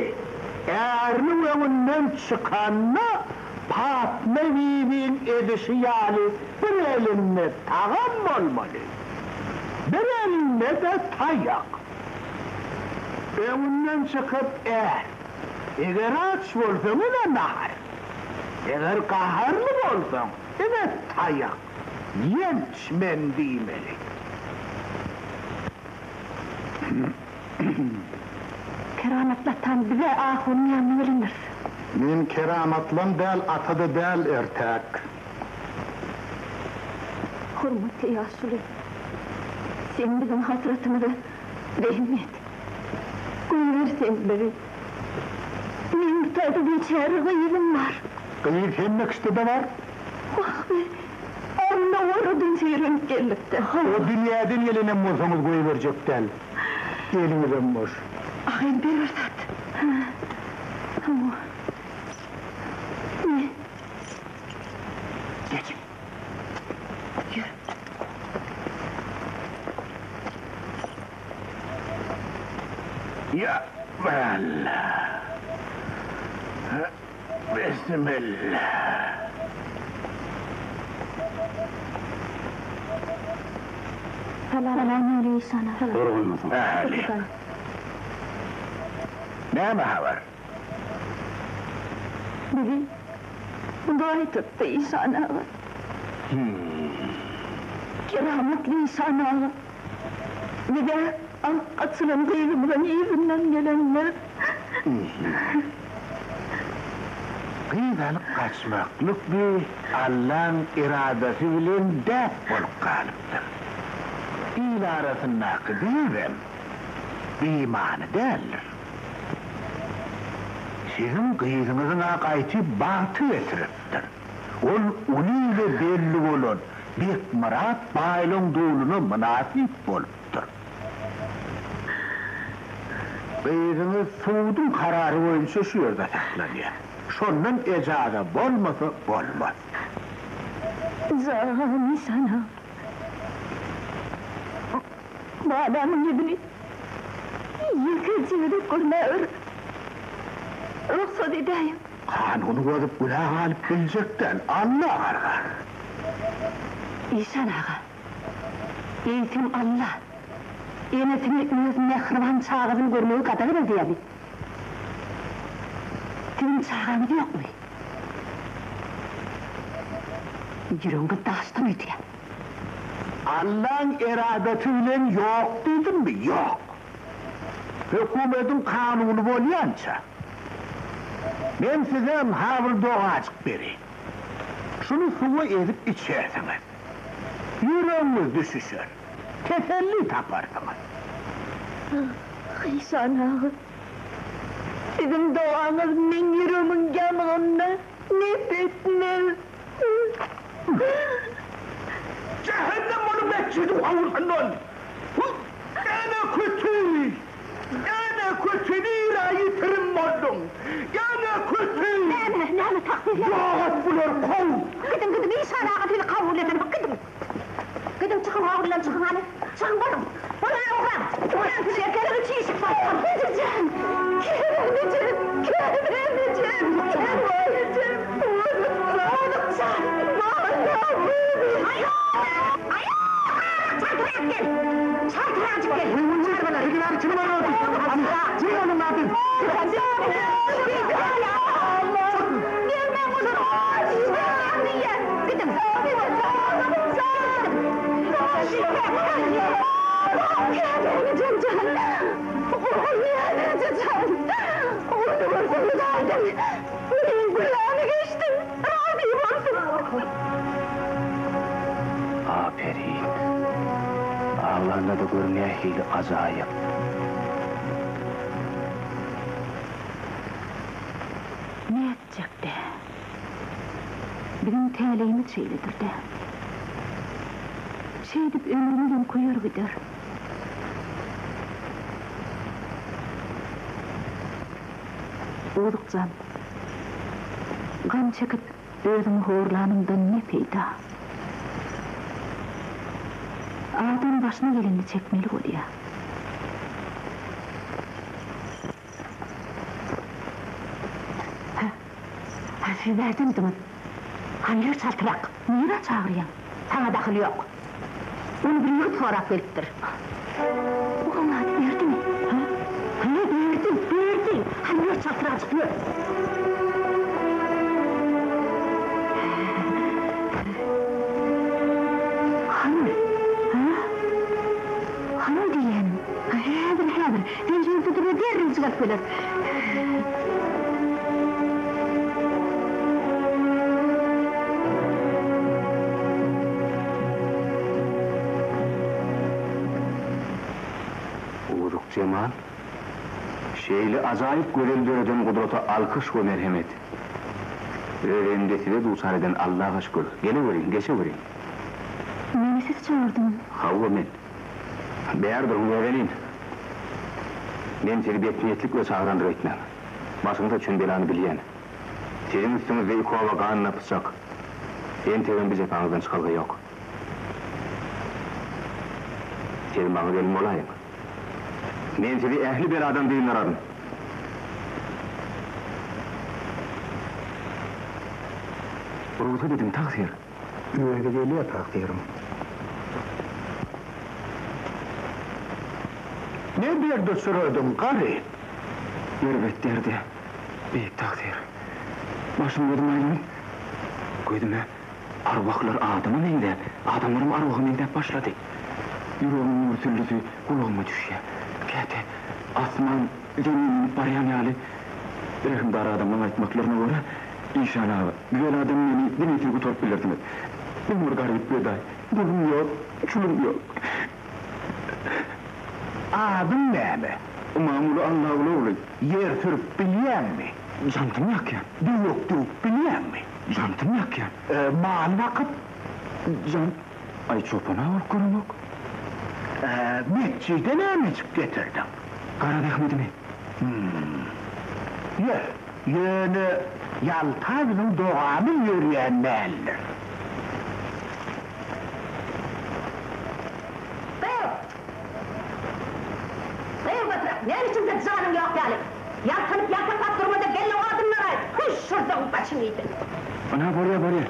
äriniň öňünden çykanda Patma bibiň edişi ýaly bir elinde tagam bolmaly, bir elinde-de taýak. Öňünden çykyp är, Eger aç bolsaň ine nahar, eger gaharly bolsaň ine taýak. Ýenç men diýmeli. Keramatly atam, biz-ä ahunyň ýanyna gelendiris. Men keramatlam däl, ata-da däl ertäk. Hormatly ýaşuly, sen biziň hasratymyza rehim et. Goýber sen bizi. Meň bu taýda biçäre gyzym bar. Gyz hemme kişide-de bar. Wah be, onda oradan süýrenip geldik-dä. O dünýäden gelenem bolsaňyz goýberjek däl. Eliňizem boş. Agyn ber bir zat. Hawa. Ne? Geçiň. Ýör. Ýa Alla. Bismillah. Salam aleýkum sana. Ähli. Näme habar? Bizi Hudaý tutdy işan aga. Keramatly işan aga. Bize alyp gaçylan gyzymyzyň yzyndan gelenler. Gyz alyp gaçmaklyk bi Allaň eradasy bilen däp bolup galypdyr. Il arasyndaky däbem bimany däldir. Siziň gyzyňyzyň-a gaýty bagty getiripdir. Ol uly ile belli bolan Bekmyrat baýlaň duluna mynasyp bolupdyr. Gyzyňyz suduň karary boýunça şu ýerde saklanýar. Şondan ejaza bolmasa bolmaz. Jany sana. Balamyň ýüzüni ýekeje gezek görmäge rugsat edäýiň. Kanuny bozup günä galyp biljek däl, Alla gargar. Işan aga, eýsem Alla enesine öz mähriban çagasyny görmegi gadagan edýärmi? Siziň çagaňyz ýokmy? Ýüregiňiz daşdan öýdýär. Allaň eradaty bilen ýok diýdimmi, ýok. Hökümediň kanuny bolýança. Men size ynha bir dogajyk bereýin. Şuny suwa ezip içersiňiz. Ýüregiňiz düşüşer. Teselli taparsyňyz. Ah, işan aga. Siziň dogaňyz meň ýüregimiň ýangynyna nep etmez. Jähennem bolup metjidiň howlusyndan. Ene küti! Ene küti nirä ýitirim bolduň? Ene küti! Näme, näme tagsyr näme? Ýok et bulary kow! Gidiň, gidiň, işan aga sizi kabul edenok, gidiň! Gidiň, çykyň howludan, çykyň hany! Çykyň, boluň! Boluň, ugraň! Ugraň, siz erkekler üçin işik bar! Ejejan! Keremjejem! Keremjejem! Keremjejem! Owlukjan! Balam! Aýo! Aýo! Çaltrak gel! Çaltrajyk gel! Çarwalar! Aperin. Aglanda-da gör nähili ajaýyp. Nätjek-dä. Biziň täleýimiz şeýledir-dä. Şeýdip ömrümizem köýer gider. Owluk jan, gam çekip özüňi horlanyňdan ne peýda? Adam başyna gelenini çekmeli bolýar. Hä, hä, siz bärdendiňiz? Hany ýör çaltrak, nirä çagyrýaň? Saňa dahyly ýok. Ony bir ýigit sorap gelipdir. Oňa ady berdimi? Hä? Hä, berdi, berdi. Hany ýör çaltrajyk ýör. Gylyjyk alyp geler. Owzuk Jemal, Şeýle ajaýyp gözel döreden gudrata alkyş we merhemet. Öz emde size duçar eden Allaha şükür. Geleweriň, geçeweriň. Meni siz çagyrdyňyz. Hawa, men. Bäri duruň, näzenin. Men sizi betniýetlik we çagyrandyr öýtmäň. Başyňyza düşen belany bilýän. Siziň üstüňizde ikowa ganyna pyçak. Entegem bu jepaňyzdan çykalga ýok. Siz maňa gelin bolaýyň. Men sizi ähli beladan dyndararyn. Rugsat ediň, tagsyr. Özi gelýär, tagsyrym. Ne derde sürerdiň, garry? Erbet derde, beýik tagsyr. Başym gözüm aýlanyp, gözüme Arwahlar adama meňzäp, adamlaram arwaha meňzäp başlady. Ýüregimiň gürsüldisi gulagyma düşýär. Käte asman zemin inip barýan ýaly. Rehimdar adamlaň aýtmaklaryna görä, Işan aga, bu beladan meni diňe siz gutaryp bilersiňiz. Men bir garyp gedaý, pulum ýok, çulum ýok. Adyň näme? Ymamguly Allaguly ogly. Ýer sürüp bilýäňmi? Jantym ýakýan. Döwek döwüp bilýäňmi? Jantym ýakýan. Mal bakyp? Jan, aý çopan-a bolup göremok. Metjide nämejik getirdiň? Gara zähmetimi. Hüm. Ýör, ýöne ýalta biziň dogamyz ýörýän däldir. Gyz! Gyz batrak, näme üçin sen janyň ýok ýaly? Ýaltanyp ýaltaklap durma-da gel-le odunlary aýt! Hüş, şurjagyň başyny iýsin! Ynha, bolýa, bolýa.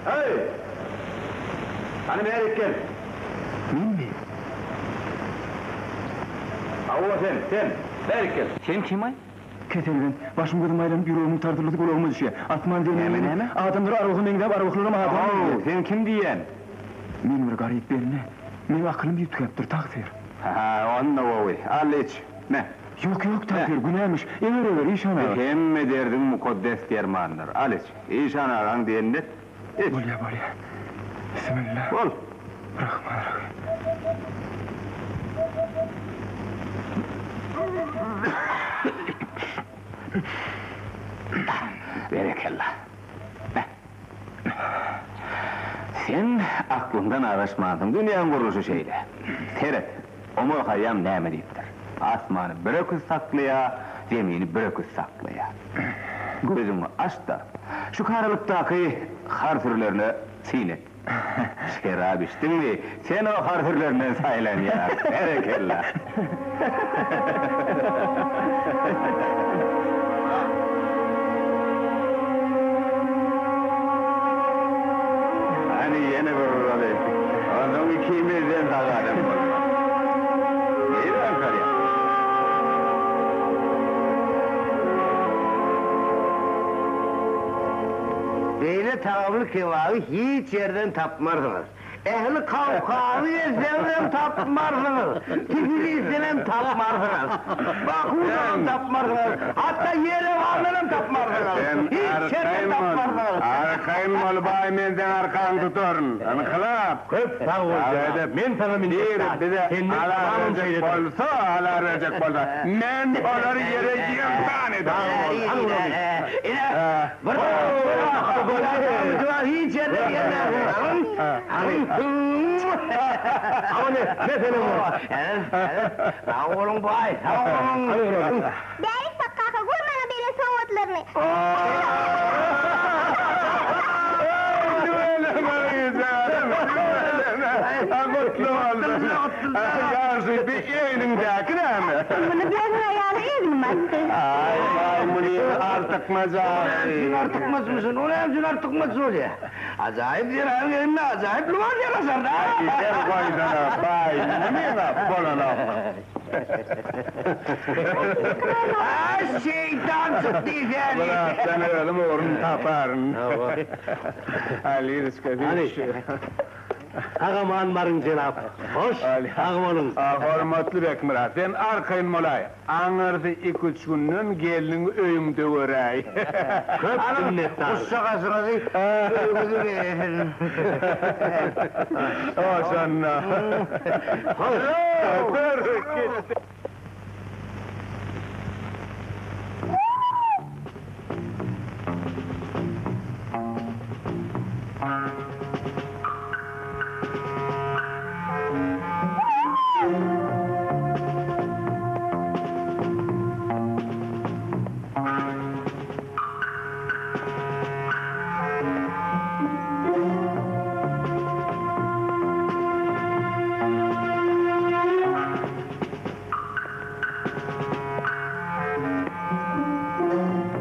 Heý! Hany bärik gel! Menmi? Hawa, sen, sen! Bärik gel! Sen kim-aý? Keselbent, başym-gözüm aýlanyp, ýüregimiň tardyllysy gulagyma düşýär. Asman zemine Näme, inip, näme? adamlar arwaha meňzäp, arwahlaram adama How, meňzeýär. sen kim diýýän? Men bir garyp bende. Meň akylym ýütgäpdir, tagsyr. Ha, onda gowy. Al, iç. Me. Ýok, ýok, tagsyr, günämiş. Eger-eger, işan aga. Hemme derdiň mukaddes dermandyr. Al, iç. Işan agaň diýenini et. Iç. Bolýa, bolýa. Bismilla. Bol. Rahman rahym. Berekella. Beh. Sen aklyňdan azaşmansyň, dünýäň gurluşy şeýle. Seret, Omar Haýýam näme diýipdir? Asmany bir öküz saklaýar, zemini bir öküz saklaýar. Gözüňi aç-da, şu karalykdaky har sürülerine syn et. Şerap içdiňmi, sen o har sürülerinden saýlanýaň. Berekella! Hany ýene bir uraly. Onsoň ikimizden sag adam bolmaz. Nirä aňkarýaň? Beýle tagamly kebaby hiç ýerden tapmarsyňyz. Ähli Kawkazy gezseňizem tapmarsyňyz, Tiflisdenem tapmarsyňyz, Bakudanam tapmarsyňyz, hatda Ýerewandanam tapmarsyňyz. Sen Hiç ýerden arkaýyn bol, tapmarsyňyz. arkaýyn bol, baý, men seň arkaňy tutaryn. Ynkylap! Köp sag bol, jenap. Men saňa minnetdar. Biri bize Senden alar tamam berjek şeýledir. bolsa, alar berjek bolsa, men olary ýere ýegsan ederin. Sag bol, al uraly. Ine, bir Hiç ýerden gelmänsiň. Sag boluň baý, sag boluň. Bärik bak kaka, gör maňa beren sowgatlaryny. Gutly bolsun. Ýagşy, bi egniňdäki näme? Muny biziň aýaly egnime atdy. Aý, baý, muny artykmaç aý. Sen artykmaçmyşyn, o näme üçin artykmaç bolýa? Ajaýyp zenan gelende ajaýyp lybas ýaraşar-da. Ýer goýsana, baý, munyň-a bolanok. Aý, şeýtanjyk diýsäni. Myratdan özüm orun taparyn. Aý, Liriçka, sen şu. Sag-aman baryň jenap. Hoş, sag boluň. Hormatly Bekmyrat, sen arkaýyn bolaý. Aňyrsy iküç günden gelniňi öýüňde göräý. Köp minnetdar. Guşjagazyňyzy öýüňize bererin. Hoş onda. Hoş.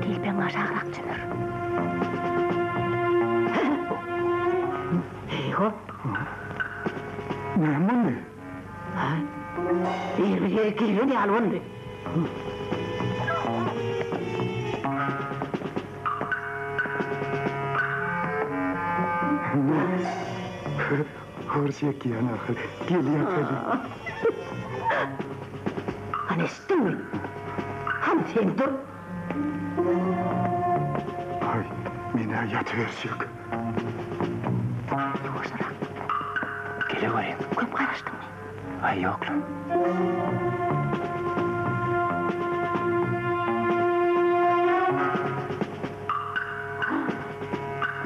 Telpegiň aşagrak çümür. Eý-ho! Näme boldy? Hä? Bir bir ýere giren ýaly boldy. Hor çekýän ahyr. Gel ýataly. Hany eşitdiňmi? Hany sen dur. Aý, men-ä ýatyberjek. Ýuwaşrak. Geleweriň. Köp garaşdyňmy? Aý, ýok-la.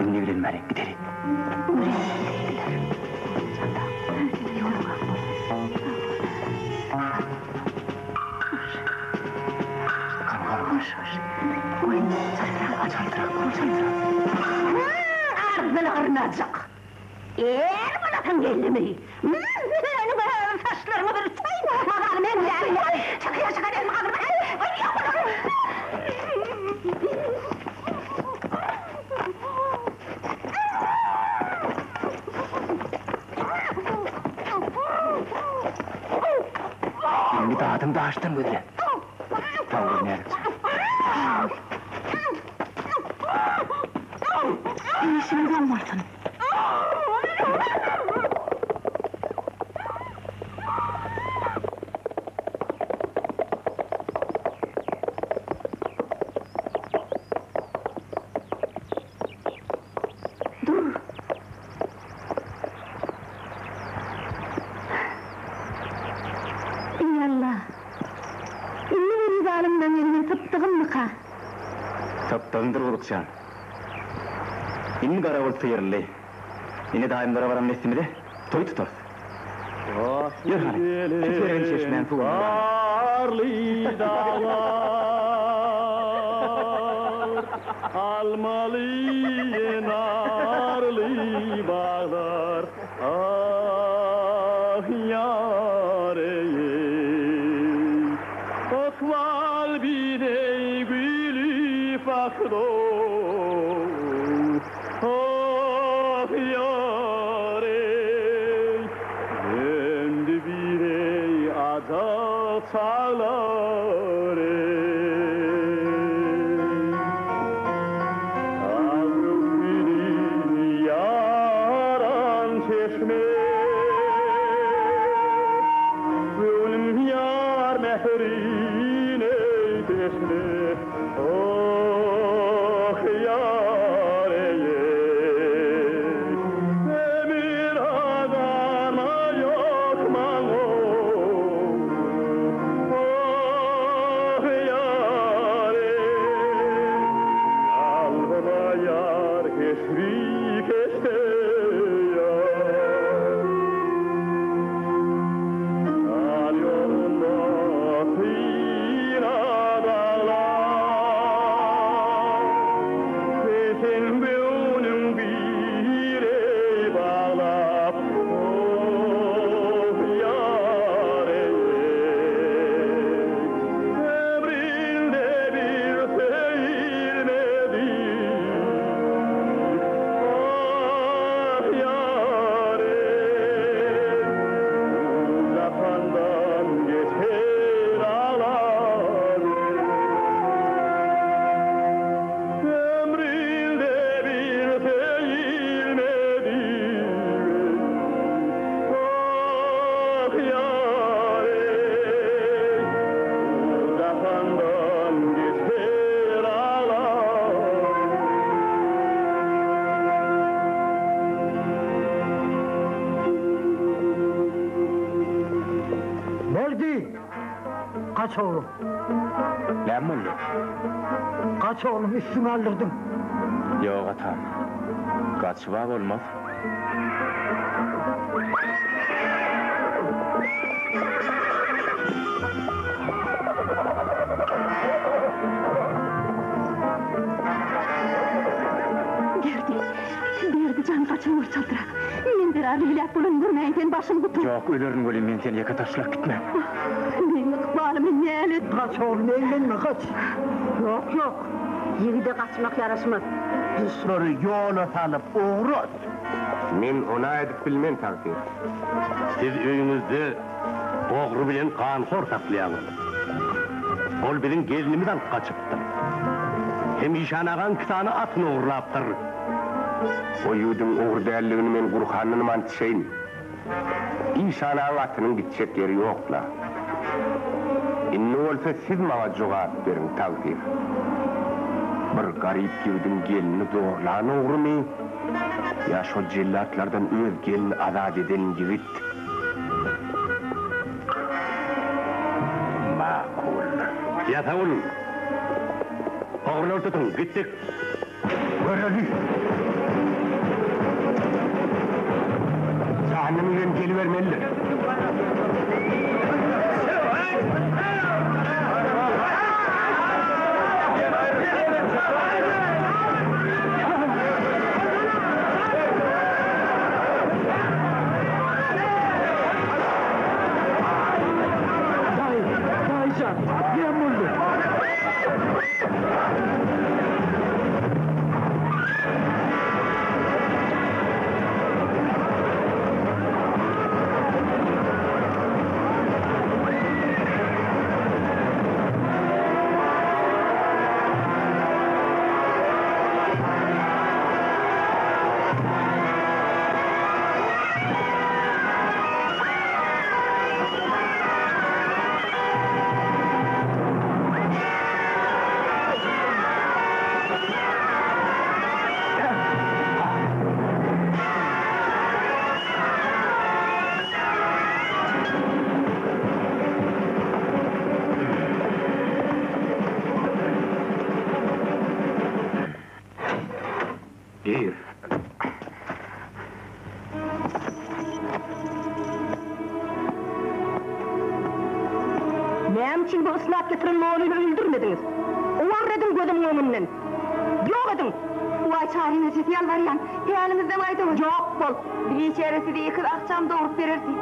Indi bilinmeli, gideli. Er bolasyň geldimi? Meniň saçlaryňy bir çaý, mazaly men ýaly çykyýa çykan elimi galdyrma, aý, ýok bolar! Indi dadyň daşdan gözle. Sag bol Näzikjan. Işiňiz oň bolsun. Dur. Eý Alla! Indi bir zalymdan elinden sypdygymmyka? Sypdygyňdyr Gulukjan. Indi garawul syryldy. Ine daýymlara baran dessimize toý tutarys. Ýör hany, şu sergin çeşmäň suwundan ganaly. Garly daglar, almaly, narly baglar, ah, ýar-eý. Ykbal bize gülüp bakdy, ah, ýar-eý. Döndi bize ajal çaglar-eý. Agöwlüni ýaran çeşme, Göwnüm ýar mährine teşne, Oh, ýar-eý! Emir adama ýok maňa, Oh, ýar-eý! Gaç oglum. Näme boldy? Gaç oglum, üstüňi aldyrdyň. Ýok atam. Gaçyba bolmaz. Berdi, Berdi jan gaçyň bir çaltrak. Men zerarly heläk bolanyny görmäýin sen başyň gutar. Ýok, ölerin welin men seni ýeke taşlap gitmen. Ah, meň ykbalymy nälet. Gaç oglum, eglenme, gaç. Ýok, ýok. Ýigide gaçmak ýaraşmaz. Guşlary ýola salyp ugrat. Men ona edip bilmen tagsyr. Siz öýüňizde ogry bilen ganhor saklaýaňyz. Ol biziň gelnimizi alyp gaçypdyr. Hem işan agaň iki sany atyny ogurlapdyr. O ýigdiň ogry däldigini men Gurhandanam ant içeýin. Işan agaň atynyň gitjek ýeri ýok-la. Indi bolsa siz maňa jogap beriň, tagsyr. Bir garyp ýigidiň gelnini zorlan ogrumy ýa şol jellatlardan öz gelnini azat eden ýigit? Makuldyr. Ýasawul! Ogrulary tutuň, gitdik! Göreli! Janyny bilen gelibermelidir. Daýy, daýy jan, näme boldy? Gir. Näme üçin bu yslap getiren molyny öldürmediňiz? Owarra ediň gözümiň öňünden! Ýok ediň! Waý, Çary nejesi ýalbarýan, päliňizden gaýdawer! Ýok bol! Biçäre size ekiz akjam dogrup bererdi.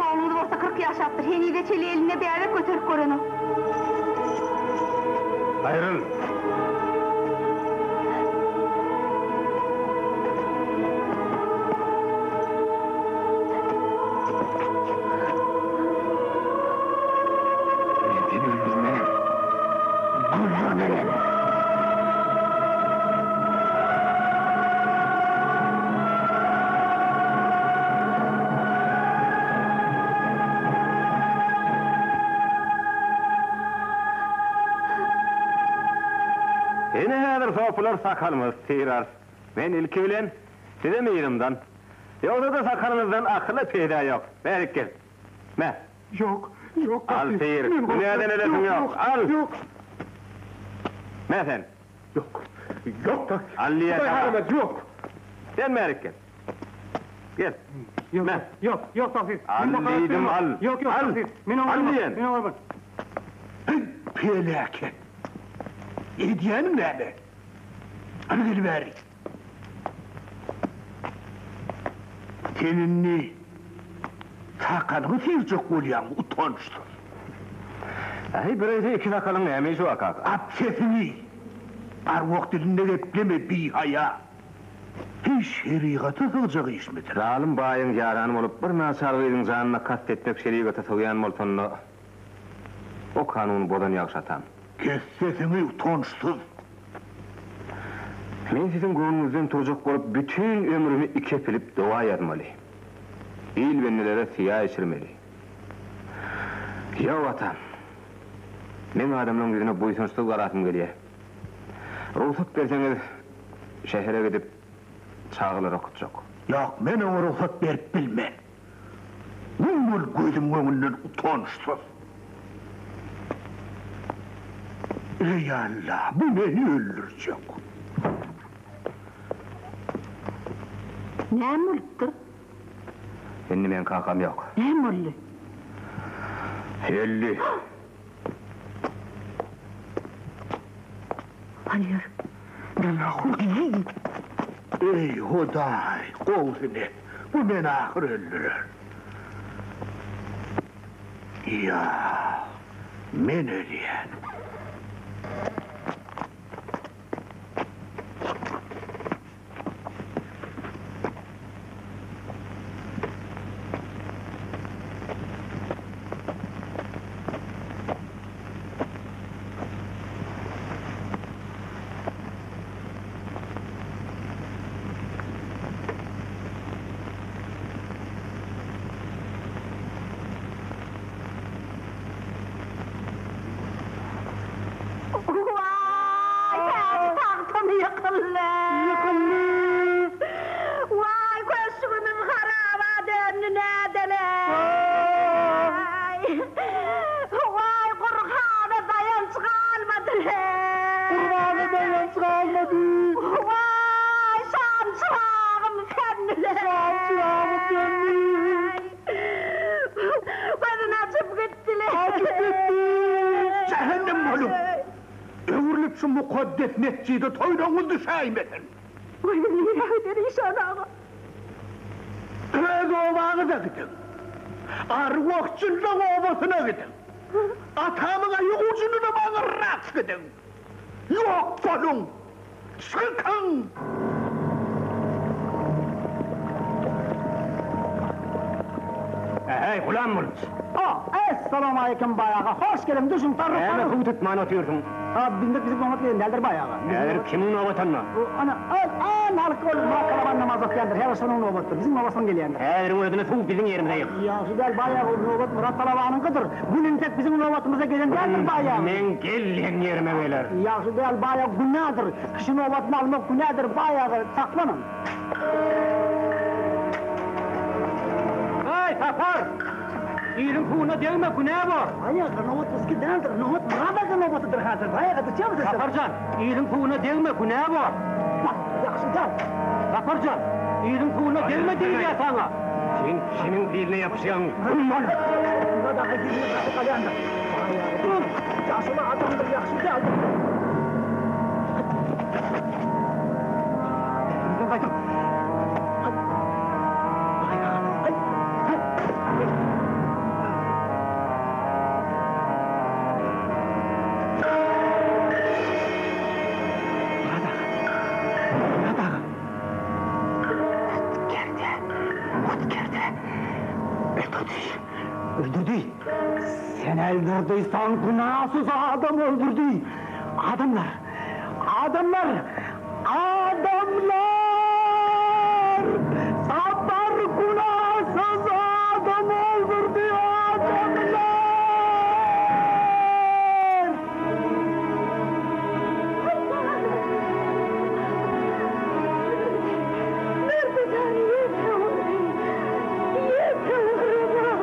Ogluňyz bolsa 40 ýaşapdyr, henize çenli elinde bäbek göterip görenok. Aýryl! Men seni öldürmenem. Güldürmenem. Ine häzir sopular sakalymyzy syrar. Men ilki bilen sizem yzymdan. Ýogsa-da sakalyňyzdan akyla peýda ýok. Bärik gel. Me. Ýok, ýok, Al syr. Günäden ölesiň ýok. Al. Ýok. Me sen. Ýok. Ýok tagsyr. Al diýýän Hudaý saňa. haramaz, ýok. Sen bärik gel. Gel. Ýok, Me. ýok, ýok tagsyr. Al diýdim, al. Ýok, ýok Al. tagsyr. Men Al oňarman. diýen. Men oňarman. Heý, peläket! Edýäniň näme? Hany gel bäri. Sen indi sakalyňy syrjak bolýaňmy, utançsyz! Äý, bireýse iki sakalyň näme işi bar, kaka? Ap sesiňi! Arwah dilinde gepleme, bihaýa! Heý, şerigata sygjak işmidir? Zalym baýyň ýarany bolup, bir naçar gyzyň janyna kast etmek şerigata sygýan bolsa onda o kanuny bozan ýagşy atam. Kes sesiňi, utançsyz! Men siziň göwnüňizden turjak bolup bütin ömrümi iki epilip doga ýazmaly. Il bendelere syýa içirmeli. Ýok atam. Meň adamlaň ýüzüne buýsançsyz garasym gelýär. Rugsat berseňiz, şähere gidip, çagalary okatjak. Ýok, men oňa rugsat berip bilmen. Gum bol gözümiň öňünden utançsyz! Eý Alla, bu meni öldürjek. Näme bolupdyr? Indi meň kakam ýok. Näme boldy? Öldi. Hany ýör. Eý Hudaý, gowusyny et, bu meni ahyr öldürer. Ýa, men ölýän. Waý, täji tagtym ýykyldy. Ýykyldy. Waý, köşgümiz haraba döndi, nädeleý. Waý, Gurhana daýanç galmady-leý. Gurhana daýanç galmady. Waý, şam çyragym söndi-leý. Şam çyragym söndi. Gözüni açyp gitdi-leý. Açyp gitdi. Jähennem boluň! Öwrülip şu mukaddes metjide toýnagyňyz düşäýmesin! Goý biz nirä gider işan aga? Öz obaňyza gidiň! Arwahjyllaň obasyna gidiň! Atamyň aýak ujundanam aňyrrak gidiň! Ýok boluň! Çykyň! Äheý, gulam bolup! A, Essalawmaleýkim baý aga, hoş geliň, düşüň, tarryk Näme suw tutman otyrsyň? A, bizde biziň nobat gelen däldir baý aga. Häzir kimiň nobatynda? Ana, al, al, halk ol Myrat Talaban namaz okýandyr, häzir şonuň nobatydyr, biziň nobat soň gelýändir. Häziriň özünde suw biziň ýerimize ýyk. Ýagşy däl baý aga, ol nobat Myrat Talabanyňkydyr. Gün entek biziň nobatymyza gelen däldir baý aga. Meň gelýän ýerime geler. Ýagşy däl baý aga, günädir. Kişi nobatyny almak günädir baý aga, saklanyň. Haý, Sapar! Iliň suwuna degme, günä bor! Baý aga, nobat bizki däldir, nobat Myrat aga nobatydyr häzir, baý aga, düşýärmi Sapar jan, iliň suwuna degme, günä bor! Bak, ýagşy däl. Sapar jan, iliň suwuna degme diýilýär saňa! Sen kimiň biline ýapyşýaň, gummal? Myrat aga ýüzüne gaty galýandyr. Baý aga, dur! Ýaşuly adamdyr, ýagşy däldir. Öldürdi. Sen öldürdiysen günahsız adam öldürdü. Adamlar, adamlar, adamlar! Sapar günahsız adam öldürdü, adamlar! Mürtüden ýeke ogry, ýeke ogry balam.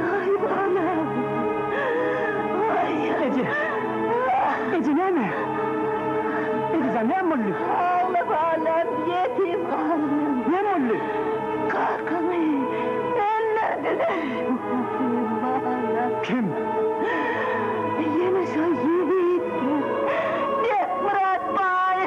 Waý, balam. Waý. Eje, eje näme? Ejejan näme boldy? Agla balam, ýetim galdym. Näme boldy? Kakaňy öldürdiler. Balam. Kim? Ýene şo ýigit. Bekmyrat baý.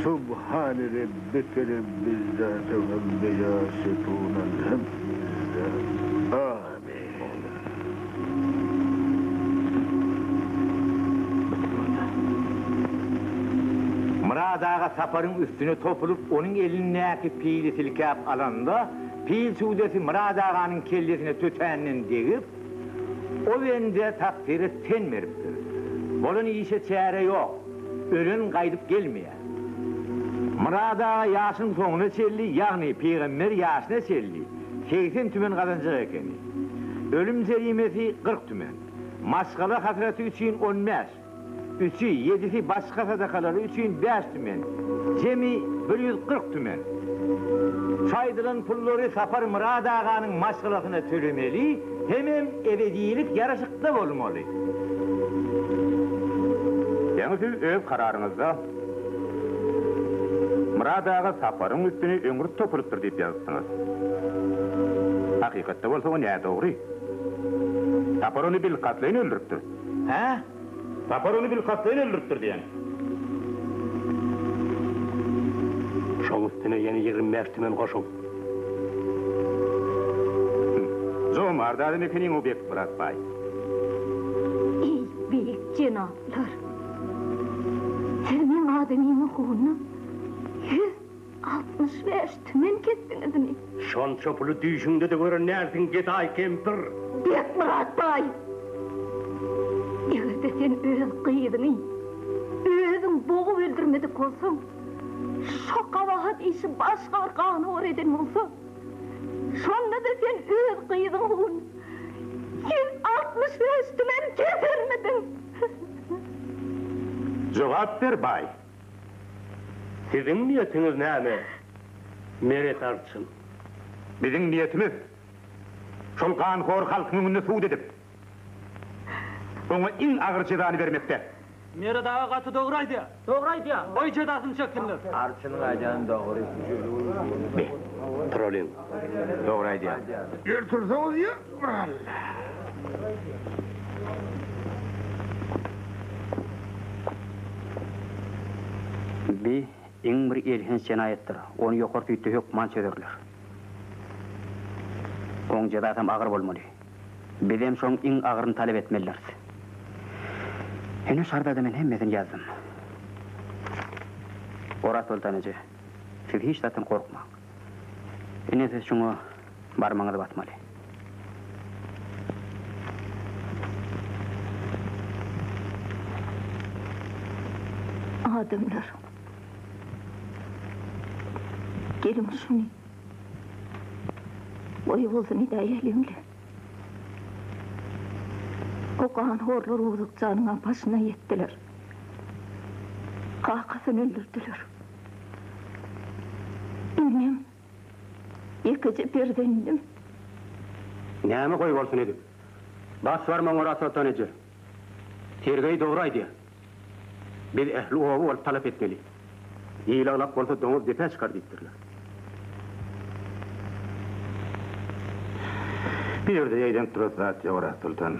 Subhane rabbike rabbil izzati amma yasifun elhamdülillah Amin. Myrat aga Saparyň üstüne topulyp, onuň elindäki pili silkäp alanda, pil tüwdesi Myrat aganyň kellesine tötänden degip, o bende takdyra ten beripdir. Bolan işe çäre ýok. Ölen gaýdyp gelmeýär. Myrat aga ýaşynyň soňuna çenli, ýagny pygamber ýaşyna çenli 80 tümen gazanjak ekeni. Ölüm jerimesi 40 tümen. Maşgala hasraty üçin on bäş. Üçi, ýedisi başga sadakalary üçin bäş tümen. Jemi 140 tümen. Şu aýdylan pullary Sapar Myrat aganyň maşgalasyna tölemeli hemem ebedilik ýaraşykda bolmaly. Ýaňy siz öz kararyňyzda Myrat aga Saparyň üstüne öňürt topulypdyr diýip ýazypsyňyz. Hakykatda bolsa o nädogry. Sapar ony bilkastlaýyn öldüripdir. Hä? Sapar ony bilkastlaýyn öldüripdir diýen. Şoň üstüne ýene 25 tümen goşuň. Jomart adam ekeniň-ow Bekmyrat baý. Eý, beýik jenaplar! Siz meň adamymyň hukugyna 165 tümen kesdiňizmi? Şonça puly düýşüňde-de gören dälsiň, gedaý kempir! Bekmyrat baý! Eger-de sen öz gyzyňy özüň bogup öldürmedik bolsaň, şo gabahat işi başga bir ganhor eden bolsa, şonda-da sen öz gyzyň hun 165 tümen kesermidiň? Jogap ber, baý! Siziň niýetiňiz näme, Meret arçyn? Biziň niýetimiz, şol ganhor halkyň öňünde sud edip, oňa iň agyr jezany bermekde. Meret aga gaty dogry aýdýar. Dogry aýdýar. Goý jezasyny çeksinler. Arçynyň aýdýany dogry. Be, turalyň. Dogry aýdýar. Ertirseňiz ýa bir Alla. Bi iň bir elhenç jenaýatdyr. Ony ýokary süýtde hökman çözerler. Oň jezasam agyr bolmaly. Bizem şoň iň agyryny talap etmelidiris. Ine şarzada men hemmesini ýazdym. Orazsoltan eje, siz hiç zatdan gorkmaň. Ine siz şuňa barmagyňyzy basmaly. Adamlar, geliň şuny goý bolsun edäýeliň-le. O ganhorlar Owlakjanyň-a başyna ýetdiler. Kakasyny öldürdiler. Indem ýekeje perzendim. Näme goý bolsun edip. Bas barmagyňy Orazsoltan eje. Sergeý dogry aýdýar. Biz ähli oba bolup talap etmeli. Ýyl aglak bolsa doňuz depä çykar diýipdirler. Bu ýerde ýaýdanyp duran zat ýok Orazsoltan.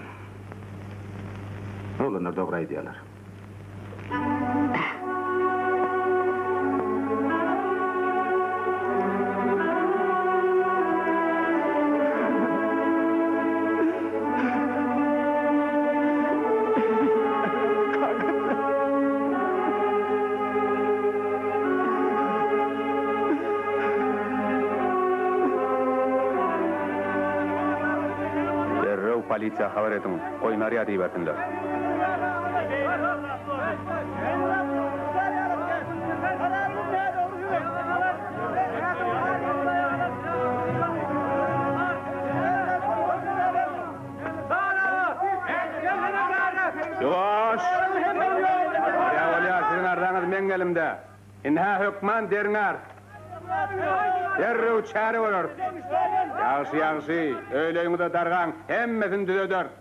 Oglanlar dogry aýdýarlar. Derrew polisiýa habar ediň, goý narýad ibersinler. Ýuwaş! Bolýa, bolýa, siziň arzaňyz meň elimde. Indi-hä hökman derňäris. Derrew çäre göreris. Ýagşy, ýagşy, öýleýiňize dargaň, hemmesini düzederis.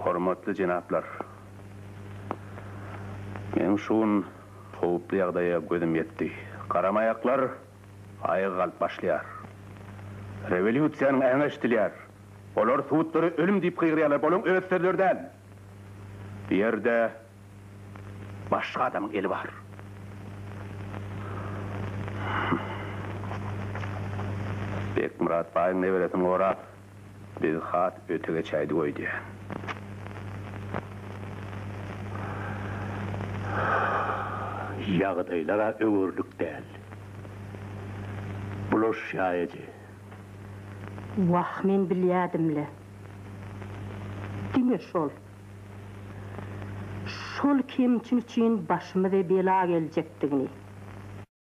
Hormatly jenaplar! Meň şu gün howply ýagdaýa gözüm ýetdi. Garamaýaklar aýaga galyp başlaýar. Rewolýusiýanyň äňi eşidilýär. Olar sudlara ölüm diýip gygyrýarlar, bu olaryň öz sözleri däl. Bu ýerde başga adamyň eli bar. Bekmyrat baýyň neberesini gorap, biz has öte geçäýdik öýdýän. Ýagdaýlar-a öwerlik däl. Bular şaýajy. Wah, men bilýädim-le. Diňe şol. Şol kemçin üçin başymyza bela geljekdigini.